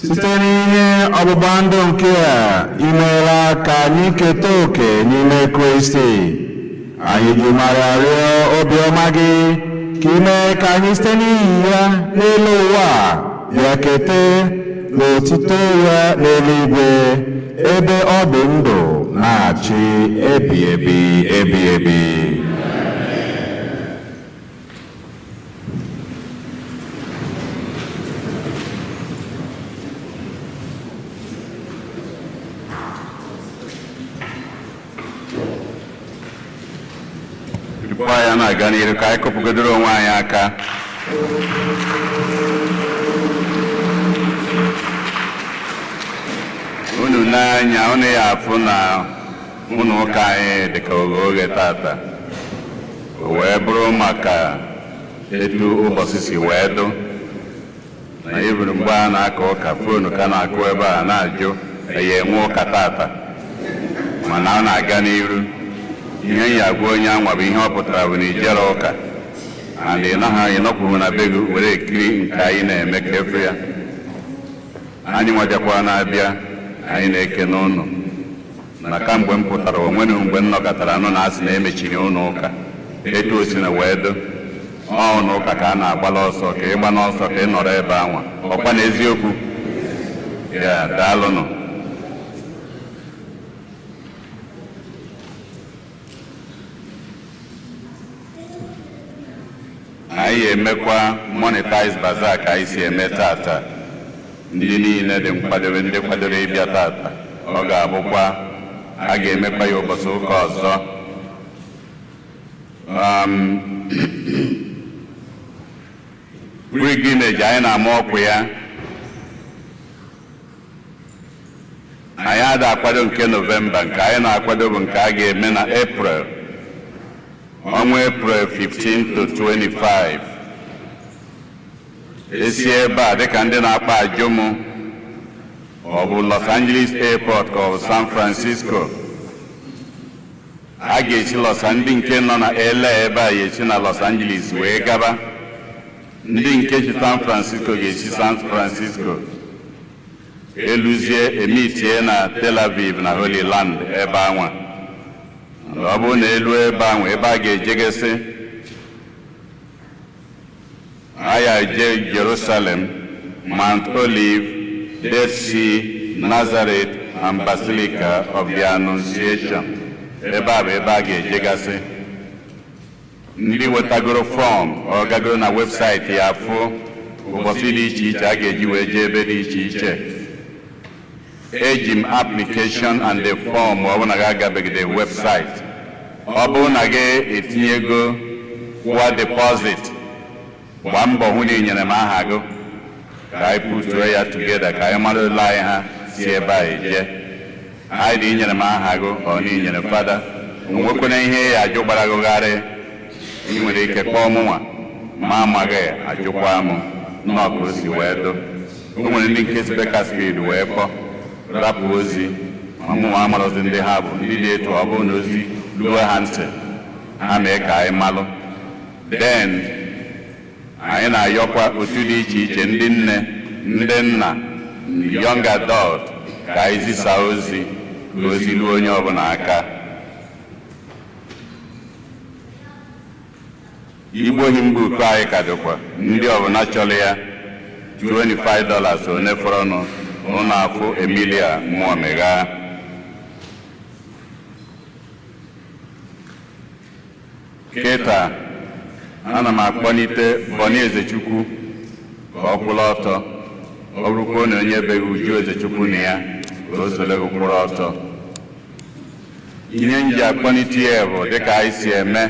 Site n'ihe ọgbụgba ndụ nke a, i meela ka anyị keta oke n'ime Kristi. Anyị ji mara rịọ obiọma gị ka ị mee ka anyị site n'ihi ya n'elu ụwa a bịa kete n'otito ya n'eluigwe, ebe ọ dị ndụ na-achị ebi ebi ebi ebi. Tupu anyị na-aga n'iru, ka anyị kụpụgodoro onwe anyị aka. Unu n'anya unu ya afụ na ụlọ ụka anyị dị ka oghe oghe tata, o wee bụrụ maka etu ụbọchị si wee dụ na iburu mgbe a na-aka ụka foonu ka na-akụ ebe a na-ajụ ya enwe ụka tata, mana ọ na-aga n'iru. Ihe ya agwa onye anwa bụ ihe ọ pụtara bụ na ijere ụka and ị naghị ịnọkwuru na be gị were ekiri nke anyị na-eme ka efu ya. Anyị nwajakwara na-abịa, anyị na-ekene ụnụ na kamgbe m pụtara onwere mgbe m nọkọtara nụ na asị na emechiri ụnụ ụka. Etu o si na wee do ọ ụnụ ụka ka a na-agbala ọsọ, ka ịgba n'ọsọ ka ị nọrọ ebe anwa, ọkwa na eziokwu ya. Daalụnụ. Anyị emekwa monetize bazaar ka anyị si eme tata. Ndị niile dị nkwadobe, ndị kwadoro ịbịa tata, ọ ga-abụkwa a ga-emekwa ya ụbọchị ụka ọzọ. Pilgrimage anyị na-ama ọkụ ya, anyị ada akwado nke Nọvemba, nke anyị na-akwado bụ nke a ga-eme na April, ọnwa April 15 to 25. Esi ebe a dịka ndị na-akpa ajụmụ, ọ bụ Los Angeles Airport ka ọ bụ San Francisco, a ga-esi Los ndị nke nọ na LA ebe a ga-esi na Los Angeles wee gaba, ndị nke si San Francisco ga-esi San Francisco eluzie emitie na Tel Aviv na Holy Land ebe anwa. Ọ bụrụ na elu ebe ahụ ebe a ga-ejegasị, aya je Jerusalem, Mount Olive, Dead Sea, Nazareth and Basilica of the Annunciation. Ebe a bụ ebe a ga-ejegasị. Ndị wetagoro fọm ọ gagoro na webụsaịtị ya fụ ụbọchị dị iche iche a ga-eji wee jee ebe dị iche iche. Eji m application and the form ọ bụ na gị agabegide webụsaịtị. Ọ bụrụ na gị etinyego kwụwa deposit, gbaa mbọ hụ na ị nyere m aha gị ka anyị putuo ya together ka anyị mara ole anyị ha si ebe a eje. Anyị dị inyere m aha gị ọ na inyere fada, onwekwana ihe ya ajụ gbara gụgharị, ị nwere ike kpọọ mụnwa ma amaghị ajụkwa m nnọọ ka o si wee dụ. O nwere ndị nke si Bakersfield wee kpọọ rapụ ozi, ma mụnwa amarọzi ndị ha bụ ndị dị etu ọ bụrụ na ozi luo ha ntị ha mee ka anyị malụ. Then anyị na-ayọkwa otu dị iche iche, ndị nne, ndị nna, young adult, ka anyị zisa ozi ka ozi luo onye ọbụla aka. Igbo hymnbook anyị ka dịkwa, ndị ọbụla chọrọ ya $25 one fọrọnụ ụnụ afụ Emilia Mmụọmegha. Kịta ana m akpọlite Bọni Ezechukwu ka ọ kwụrụ ọtọ. Ọ bụrụkwa na onye beghị Uju Ezechukwu na ya ka o soro gị kwụrụ ọtọ. Ihe m ji akpọlite ya bụ dịka anyị si eme.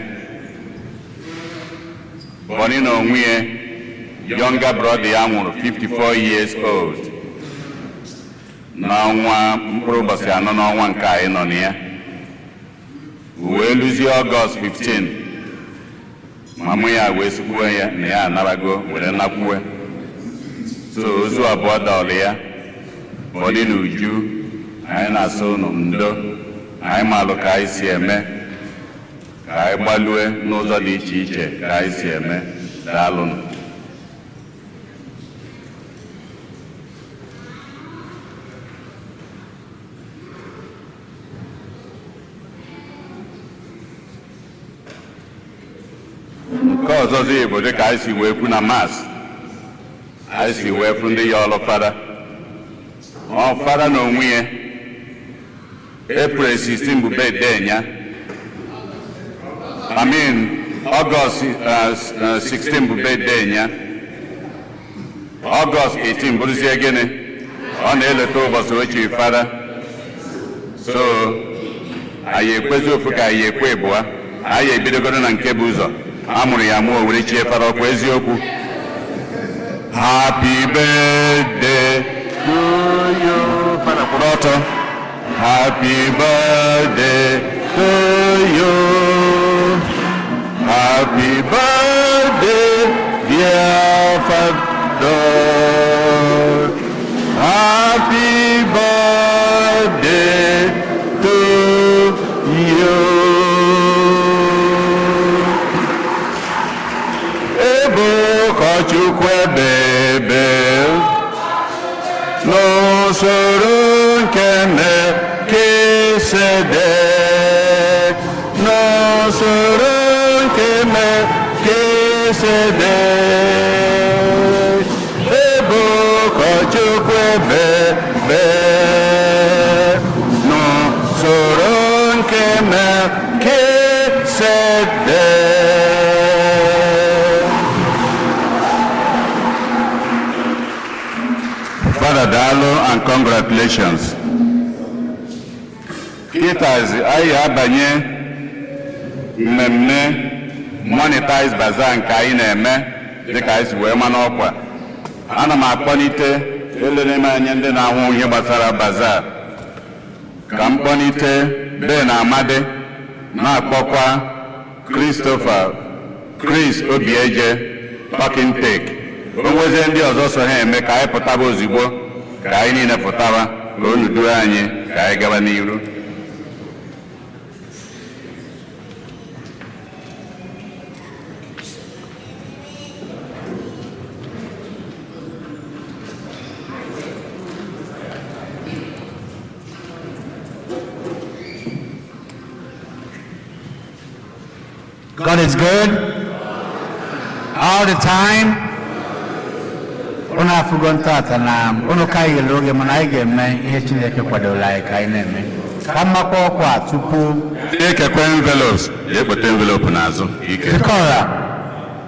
Bọni na onwe ya, younger brother ya nwụrụ 54 years old n'ọnwa mkpụrụ ụbọchị anọ n'ọnwa nke anyị nọ na ya, wee luzie Ọgọst 15, mamụ ya wee sikwuo ya na ya anarago were nakwuwe. So ozu abụọ dọọlụ ya, Bọni na Uju. Anyị na-asụ unu ndo, anyị malụ ka anyị si eme, ka anyị gbalue n'ụzọ dị iche iche ka anyị si eme. Daalụnụ. Ọzọzi bụ dịka anyị si wee kwu na Mass, anyị si wee fụ ndị ya ọlụ fada. Ọ fada na onwe ya, April 16 bụ birthday ya. I mean, August 16 bụ birthday ya. August 18 bụrụzie gịnị? Ọ na-eleta ụbọchị ochie fada. So anyị ekwezi ofu ka anyị ekwe ịbụa. Anyị ebidogoro na nke bụ ụzọ a mụrụ ya mụọ were chie fada, ọkwa eziokwu. Happy birthday to you. Fada kwụrụ ọtọ. Happy birthday to you. Happy birthday, dear Father. Happy birthday to you. Ebe ụkọchukwu ebebe n'usoro nke Melkisedek, n'usoro nke Melkisedek, ebe ụkọchukwu ebebe n'usoro nke Melkisedek. Father, daalụ and congratulations. Kịtazi anyị abanye mmemme Monetize Bazaar nke anyị na-eme dịka anyị si wee ma n'ọkwa. Ana m akpọlite elele m anya ndị na-ahụ ihe gbasara bazaar ka m kpọlite Ben Amadi, na-akpọkwa Christopher Chris Obieje Talking Take. O nwezie ndị ọzọ so ha eme ka anyị pụtaba ozugbo, ka anyị niile pụtaba ka unu duo anyị ka anyị gaba n'iru. God is good all the time. Unu afụgo ntata na unu ka anyị ghere oge, mana anyị ga-eme ihe Chineke kwadoro anyị ka anyị na-eme. Ka mmakwa ọkwa tupu ekekwe envelopes, ekpote envelope n'azụ ike. Zikọra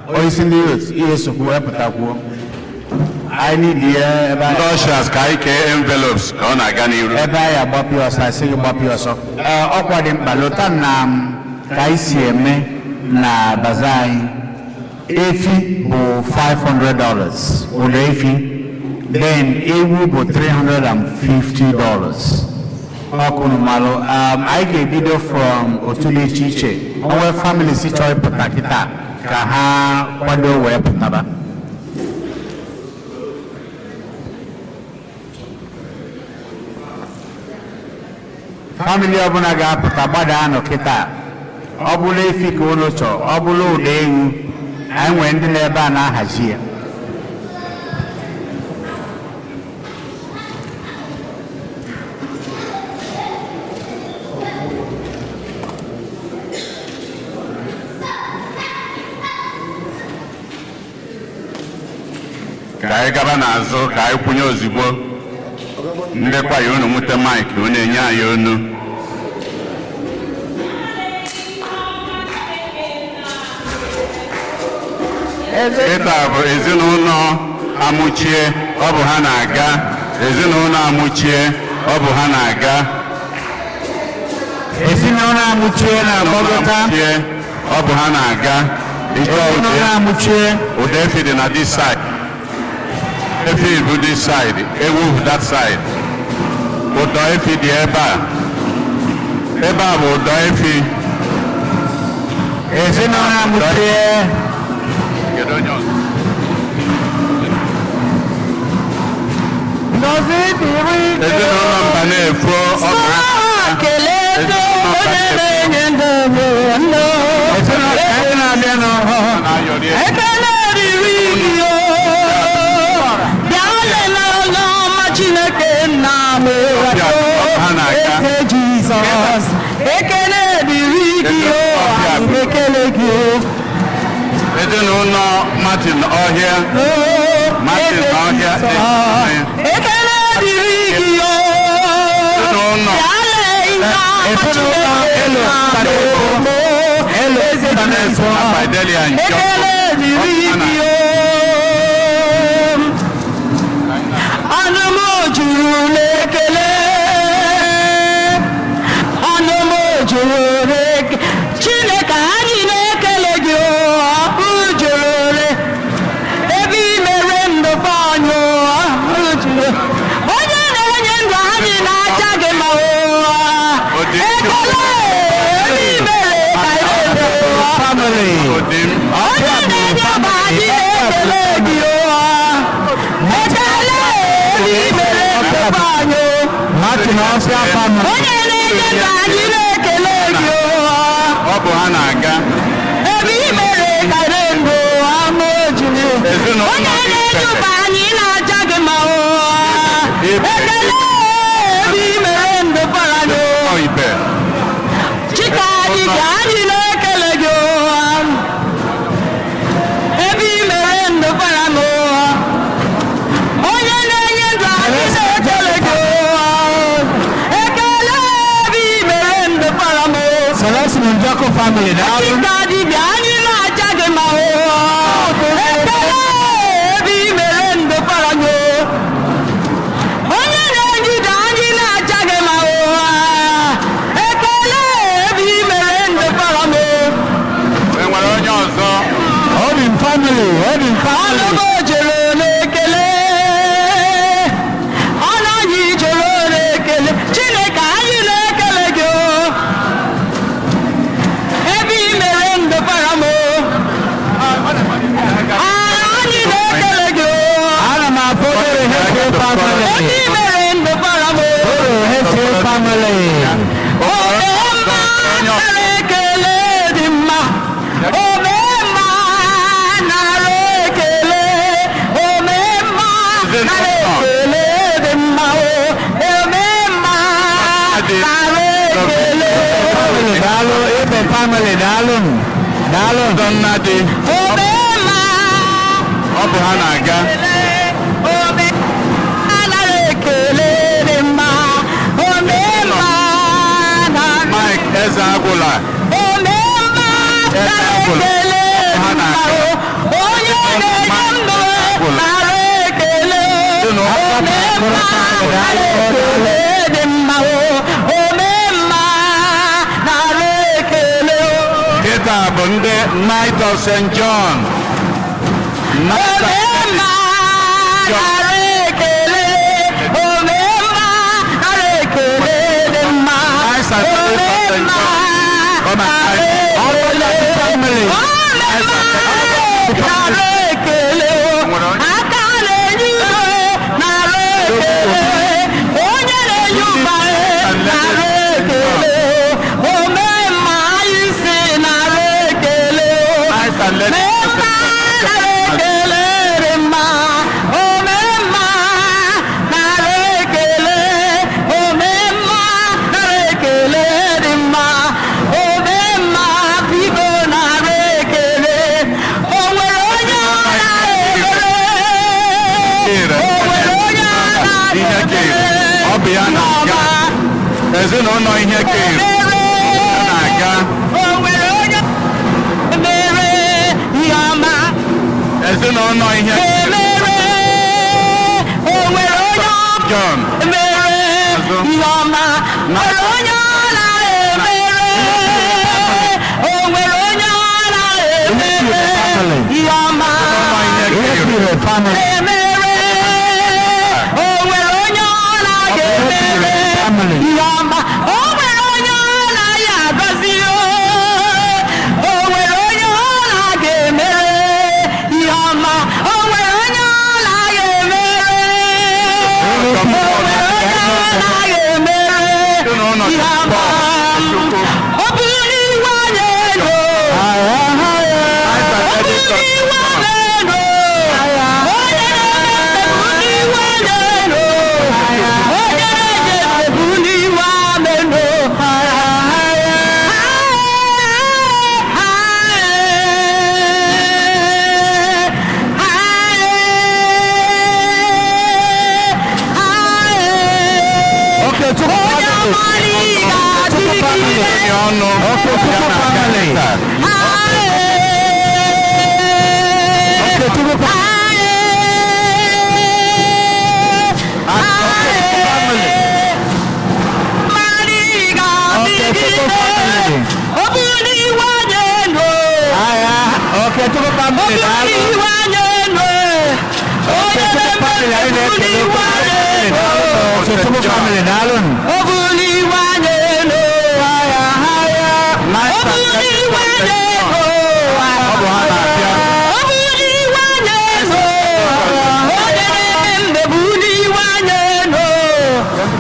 onyeisi ndị youth ihe sokwu wepụtakwuo. Anyị need ya ebe Ndị ushers ka anyị kee envelopes ka ọ na-aga n'iru. Ebe anyị agbapụ ọsọ, asị gị gbapụ ọsọ. Ọkwa dị mkpa, lota na ka anyị si eme na bazaar anyị. Efi bụ $500, ụlọ efi. Then ewu bụ $350. Ọkụ mmalụ, anyị ga-ebido from otu dị iche iche. Onwe families chọrọ ịpụta kịta ka ha kwado wee pụtaba. Family ọbụla ga-apụta gbada anọ kịta. Ọ bụrụ efi ka unu chọọ, ọ bụrụ ụda ewu, anyị nwere ndị n'ebe a na-ahazi ya. Ka anyị gaba n'azụ ka anyị kwụnye ozugbo. Ndị kwaya unu nwute mic, unu enye anyị onu. Kịta bụ ezinụlọ Amuchie, ọ bụ ha na-aga. Ezinụlọ Amuchie, ọ bụ ha na-aga. Ezinụlọ Amuchie na-agbagota. Ọ bụ ha na-aga. Ezinụlọ Amuchie. Ụda efi dị na this side. Efi bụ this side, ewu bụ that side. Ụdọ efi dị ebe a. Ebe a bụ ụdọ efi. Ezinụlọ Amuchie. Ezinụlọ mba na-efo ọ bụ ha. Ekele riri gị o, bịa lela ọma Chineke nna m eze Jizọs. Ekele riri gị o, anyị ekele gị o. Ezinụlọ Martin Ọhịa. Martin Ọhịa. Ekele dịrị gị o. Ezinụlọ. Ezinụlọ Elo Elo na Fidelia Njọkụ. Ekele dịrị gị o. Anụ m juru n'ekele. Anụ m juru n'ekele. Chineke anyị na-ekele gị o. Ahụ juru ebe i mere ndụ anyị o. Ahụ juru. Onye na-enye ndụ anyị na-acha gị ma o. Ekele ebe i mere ka ị na-eme o. Family. Onye na-enye ọba anyị na-ekele gị o. Ekele ebe i mere ndụ anyị o. Martin Ọhịa family. Onye na-enye ndụ anyị na-ekele gị o. Ọ bụ ha na-aga. Ebe i mere ka ị ndụ ama ojiri. Ezinụlọ Onye na-enye ụba anyị na-aja gị ma o. Ekele ebe i mere ndụ bara anyị o. Ibe. Chika anyị ka anyị na-ekele gị o. Ebe i mere ndụ bara m o. Onye na-enye ndụ anyị na-ekele gị o. Ekele ebe i mere ndụ bara m o. Celestine Njọkụ family. Daalụ. Chika dibịa anyị na-aja gị ma o. Ekele ebe i mere ndụ bara m o. Onye na-ejide anyị na-aja gị ma o. Ekele ebe i mere ndụ bara m o. E nwere onye ọzọ. Obim family. Obim family. Ọnụ m jere n'ekele. Ọnụ anyị jere n'ekele. Chineke anyị na-ekele gị o. Ebe i mere ndụ bara m o. Anyị na-ekele gị o. Ana m afọ obere Hefe family. Ebe i mere ndụ bara m o. Obere Hefe family. Omemma nara ekele dị mma. Omemma nara ekele. Omemma nara ekele dị mma o. Omemma nara ekele. Family daalụ. Ibe family daalụ. Daalụ. Nnadị. Omemma Ọ bụ ha na-aga. Omemma nara ekele dị mma. Omemma nara Mike Eze Agwụla. Omemma nara ekele dị mma o. Onye na-enye ndụ nara ekele. Omemma nara ekele dị mma o. Omemma nara ekele o. Kịta bụ ndị Knight of St. John. Knight of Omemma nara ekele. Omemma nara ekele dị mma. Omemma nara ekele. Omemma nara ekele o. Aka na-enye udo nara ekele. Onye na-enye ụba nara ekele o. Omemma anyị si nara ekele o. Knights and Ladies of Omemma St. John. nara ekele dị mma. Omemma nara ekele. Omemma nara ekele dị mma. Omemma biko nara ekele. O nwere onye ọ na-ekele. O nwere onye ọ Ihe kere. na-ekele. Ọ bụ ya na-aga. Ezinụlọ ihe kere. Ya na-aga. O nwere onye mere ihe ọma. Ezinụlọ ihe kere. Emere, o nwere onye John. mere ihe ọma. Nwere onye ọ na-emere. O nwere onye ọ na-emere ihe ọma. Ihe family. Emere, o nwere onye ọ na-emere ihe ọma. O nwere onye ọ na-ya agọzi o. O nwere onye ọ na-ga-emere ihe ọma. O nwere onye ọ na-ga-emere. O nwere onye ọ na-ga-emere ihe ọma. Ọ bụrụ na iwe anyị ego. Ọ bụrụ na iwe anyị ego. Onye Daalụ. Okechukwu family, anyị na-ekele. Okechukwu family, daalụ. Nice and ladies of St. John. Ọ bụ ha na-abịa.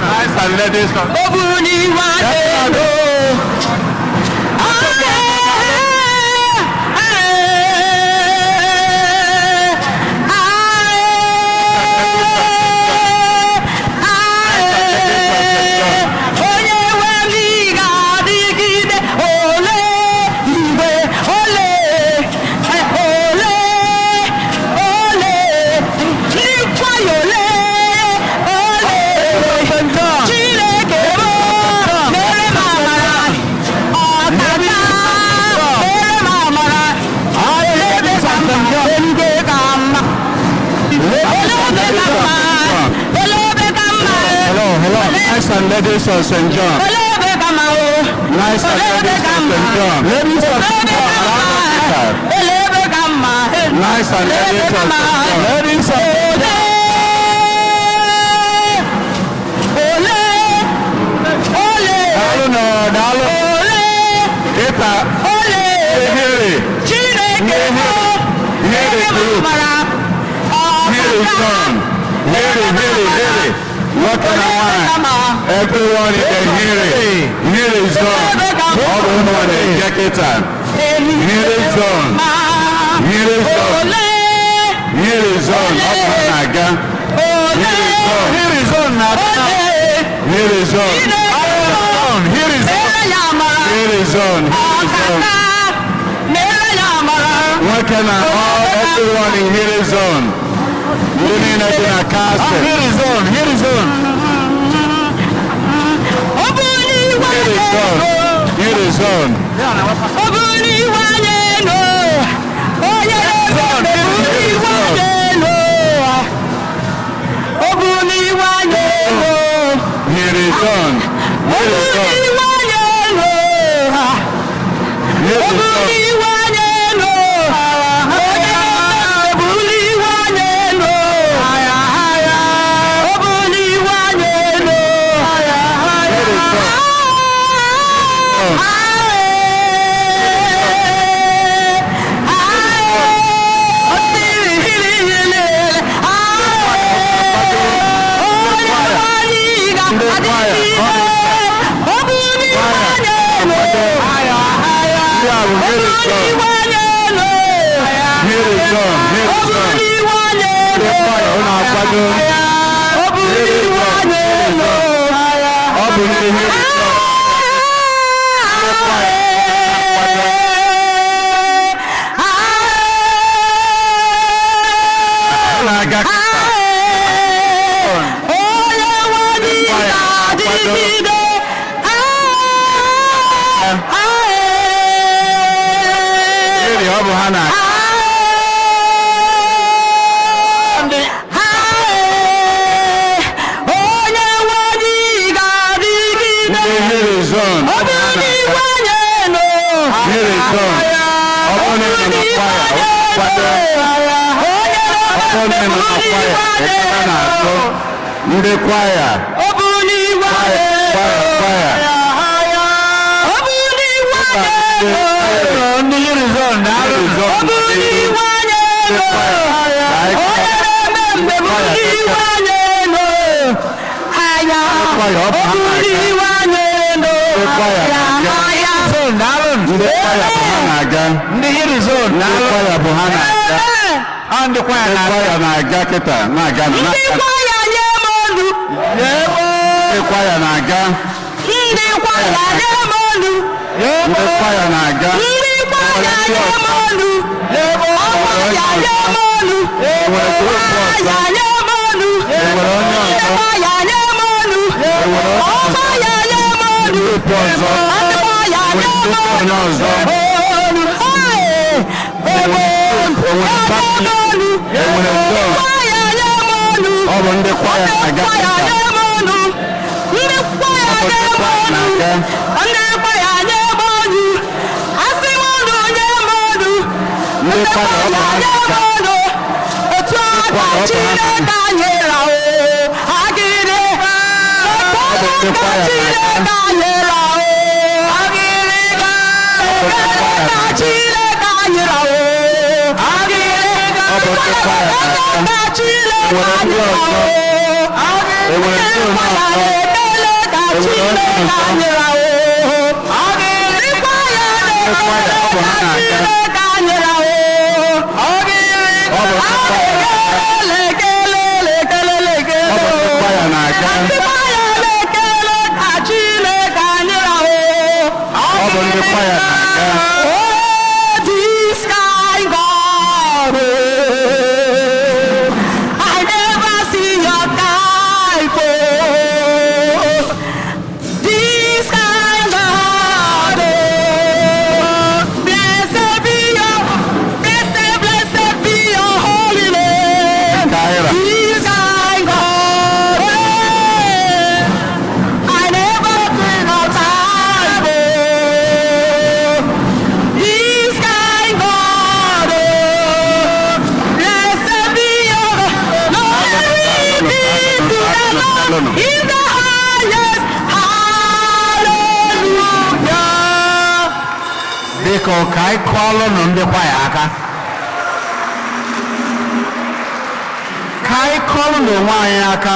Nice and ladies of Onye nwe m ga-adịgide ole mgbe ole ole ole ndị kwaya ole ole Chineke m mere m amara ọkaka mere m amara ebe ka mma eluigwe ka mma ebe ka mma ebe ka mma. Hello, hello. Nice and ladies of St. John. Olebe kama o. Nice and ladies of St. John. Ladies of St. John. Olebe kama. Nice and ladies of St. John. Ladies of Ole. Ole. Daalụ nọ, daalụ. Ole. Kịta. Ole. Ehere. Chineke m. Here Mere m group. amara. Here is John. Here, here, here. Nwoke na nwanyị. Everyone in the here. Here is John. Ọ bụ ụmụ na-eje kịta. Here is John. Here is John. Ole. Here is John. Ọ bụ ha na-aga. Here is John. Here is on na-abịa. Ole. Here is John. Chineke m. Here is Mere ya amara. Here is John. Here is John. Ọkaka. Mere ya amara. Nwoke na all everyone in here is on. Ndị niile dị na castle. Here is on, here is on. Ọ bụrụ na iwe Here is John. Here is John. Ọ bụrụ na iwe anyị enu, onye na-eme bụrụ na iwe anyị enu. Ọ bụrụ na iwe anyị enu, Here is John. ọ Here is bụrụ na John. iwe anyị enu, Here ọ is bụrụ na John. iwe anyị enu, onye na-eme bụrụ na iwe anyị enu. Ọ bụrụ na iwe anyị enu. Here is John. Ndị a bụ here is John. Here is John. Here is John. Ndị kwaya unu akwado. Here is John. Here is John. Ọ bụ ndị here is John. Ndị kwaya akwado. Ha na-aga kịta. Onye nwe anyị ga-adịgide. Here ọ bụ ha na-aga. Onye nwe anyị ga-adịgide. Ndị here is John. Ọ bụrụ na iwe anyị enu. Here is John. Ọ bụrụ na ị nọ na kwaya, kwado. Ọ bụrụ na ị nọ na kwaya, ịkọta na-atụ. Ndị kwaya, Ọ bụrụ na iwe kwaya, anyị kwaya, kwaya. Ọ bụrụ na iwe anyị enu. Ndị here is on, daalụ. Here is John. Ọ bụrụ na iwe anyị enu. Onye na-eme mgbe bụrụ na iwe anyị enu. Aya. Kwaya, ọ Ọ bụ ha bụrụ na na-aga. iwe anyị enu. Ndị kwaya na-aga. Aya. Zone, daalụ. Ndị kwaya bụ ha na-aga. Ndị here is on, Ndị daalụ. kwaya bụ ha na-aga. Ọ ndị kwaya Ndị na-abịa. kwaya na-aga kịta na-aga Ndị na-aga. kwaya nye m olu. Ndị kwaya na-aga. Ndị kwaya nye m olu. Ndị kwaya na-aga. Ndị kwaya nye m olu. Ọkwaya nye m olu. Enwere group ọzọ. Kwaya nye m olu. Enwere onye Ndị ọzọ. kwaya nye m olu. Enwere onye ọzọ. Ọkwaya nye m olu. Group ọzọ. Ndị kwaya nye m Onye olu. ọzọ. Olu. Ee. Olu. Enwere family. Olu. Enwere zone. Kwaya nye m olu. Ọ bụ ndị kwaya na-aga Ndị kwaya kịta. nye m olu. Ndị kwaya Ọ bụ nye ndị m kwaya olu. na-aga. Ndị kwaya nye m olu. Asị m unu nye m olu. Ndị Ndị kwaya, ọ bụ ha na-aga. Otu aka Chineke anyị ra o, agịrị. Ọ bụ ndị kwaya Chineke na-aga. anyị ra o, agịrị. Ọ bụ ndị kwaya Ka na-aga. Chineke anyị ra o, agịrị. Ọ bụ ndị kwaya na-aga. Ka Chineke Enwere anyị ndị ra ọzọ? o, agịrị. Enwere ndị onye ọzọ? Ekele ka Enwere onye Chineke ọzọ? anyị ra o, agịrị. Ndị kwaya, ọ bụ ha na-aga. Chineke anyị ra o, agịrị. Ọ bụ ndị kwaya na-aga. Ọ bụ ndị kwaya na-aga. Ndị kwaya na-ekele ka Chineke anyị ra o. Ọ bụ ndị kwaya na-aga. Oh, this kind God, oh, I never see your type, oh. This kind God, oh, blessed be your, blessed, blessed be your holy name. Kaira. This kind God, oh, I never see your type, oh. This kind God, oh, blessed be your glory be to the Lord in the highest. Hallelujah. Biko ka anyị kụọlụnụ ndị kwaya aka. Ka anyị kụọlụnụ onwe anyị aka.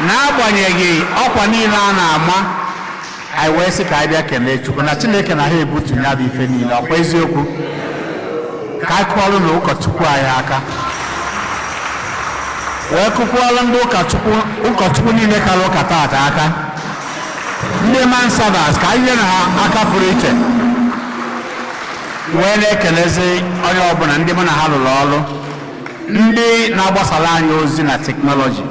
N'agbanyeghị ọkwa niile a na-ama, anyị wee sị ka anyị bịa kelee Chukwu na Chineke na ha ebutu ya bụ ife niile, ọkwa eziokwu. Ka anyị kụọlụnụ ụkọchukwu anyị aka. Wee kụkwuọlụ ndị ụkọchukwu ụkọchukwu niile kara ụka taata aka. Ndị mansabas ka anyị nyere ha aka pụrụ iche. Wee na-ekelezi onye ọbụla ndị mụ na ha lụrụ ọrụ, ndị na-agbasara anyị ozi na teknọlọji.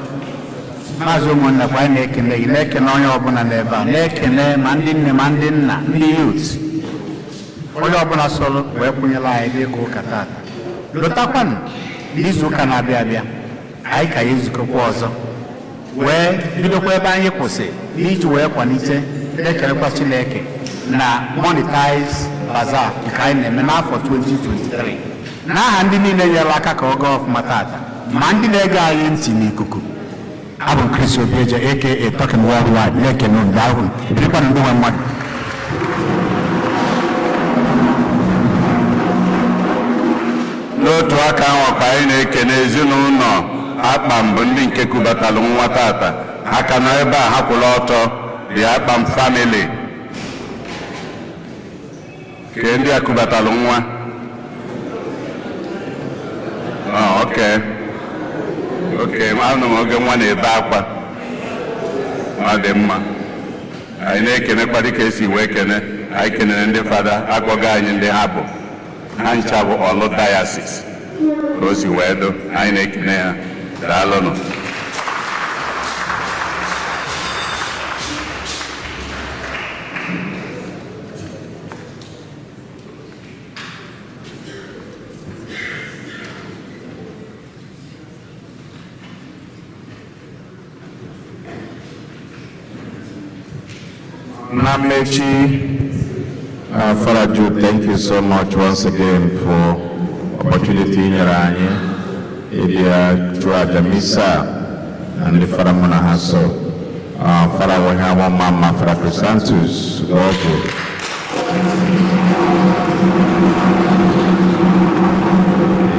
Maazị ụmụnna kwa, anyị na-ekele gị, na-ekele onye ọbụla n'ebe a, na-ekele ma ndị nne ma ndị nna, ndị youth, onye ọbụla sọrọ wee kwụnyere anyị n'ịga ụka tata. Lọtakwanụ n'izu ụka na-abịa abịa, anyị ka ya ezukọkwa ọzọ wee bidokwa ebe anyị kwụsị n'iji wee kwalite, na-ekelekwa Chineke na Monetize Bazaar nke anyị na-eme n'afọ 2023. N'aha ndị niile nyere aka ka ọ gaa ọfụma tata, ma ndị na-ege anyị ntị n'ikuku, abụ m Chris Obieje, aka Talking Worldwide, na-ekene unu. Daalụ, birikwanụ ndị nwe mmadụ. N'otu aka ahụ ka anyị na-ekene ezinụlọ Akpam, bụ ndị nke kubatalụ nwa tata. Aka nọ ebe a, ha kwụrụ ọtọ. The Akpam family, ke ndị a kubatalụ nwa. Oh, okay. Okay, anụ m oge nwa na-ebe akwa. Ọ dị mma. Anyị na-ekenekwa dịka esi wee kene. Anyị kenere ndị fada akpọgo anyị, ndị ha bụ ha ncha bụ Ọlụ Diocese ka o si wee do. Anyị na-ekene ha. Daalụnụ. Na mmechi, Father Jude, thank you so much once again for opportunity i nyere anyị ịbịa chụọ aja misa na ndị fada mụ na ha so. Fada nweghị ama mma mma, Fada Chrysanthus Ugoọgụ.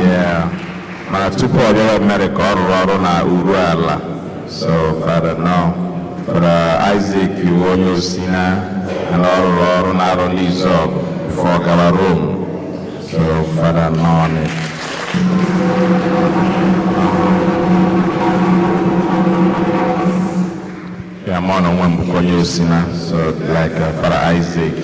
Yeah. Mana tupu ọ bịawa Amerịka, ọ rụrụ ọrụ na Uruala. So, Father, no. Father Isaac iwu onye Osina, and ọ rụrụ ọrụ na Arụ n'Izọgụ before ọ gawa Rome. So, Father, no on it. Yeah, mụ na onwe m bụkwa onye Osina, so like Father Isaac.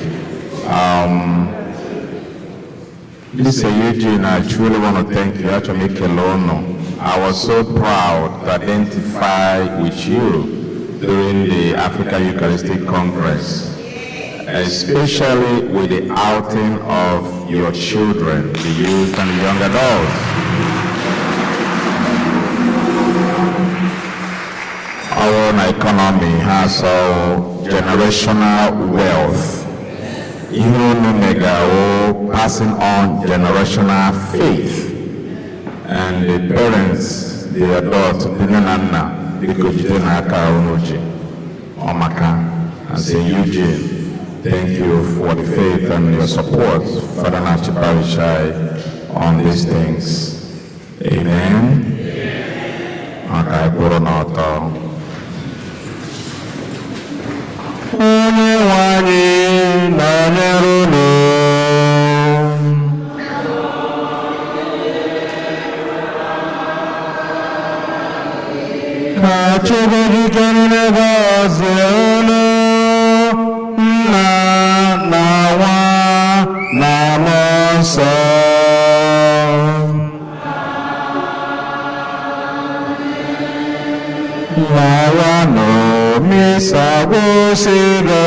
This is Eugene. I truly want to thank you. Achọrọ m ikele unu. I was so proud to identify with you during the Africa Eucharistic Congress, especially with the outing of your children, the youth and the young adults. Our own economy has all generational wealth. Ihe unu megawo passing on generational faith. And the parents, the adults, ndị nne na nna, biko jide n'aka unu ji ọmaka. And St. Eugene, thank you for the faith and your support, Father Nachi Parishai, on these things. Amen. Maka anyị kwụrụ n'ọtọ. Onye nwe anyị nọnyere unu. Ka Chukwu jikere n'ebe unu, Nna na Nwa na Mmụọ Nsọ. Lawanụ, misa gwụsịrị.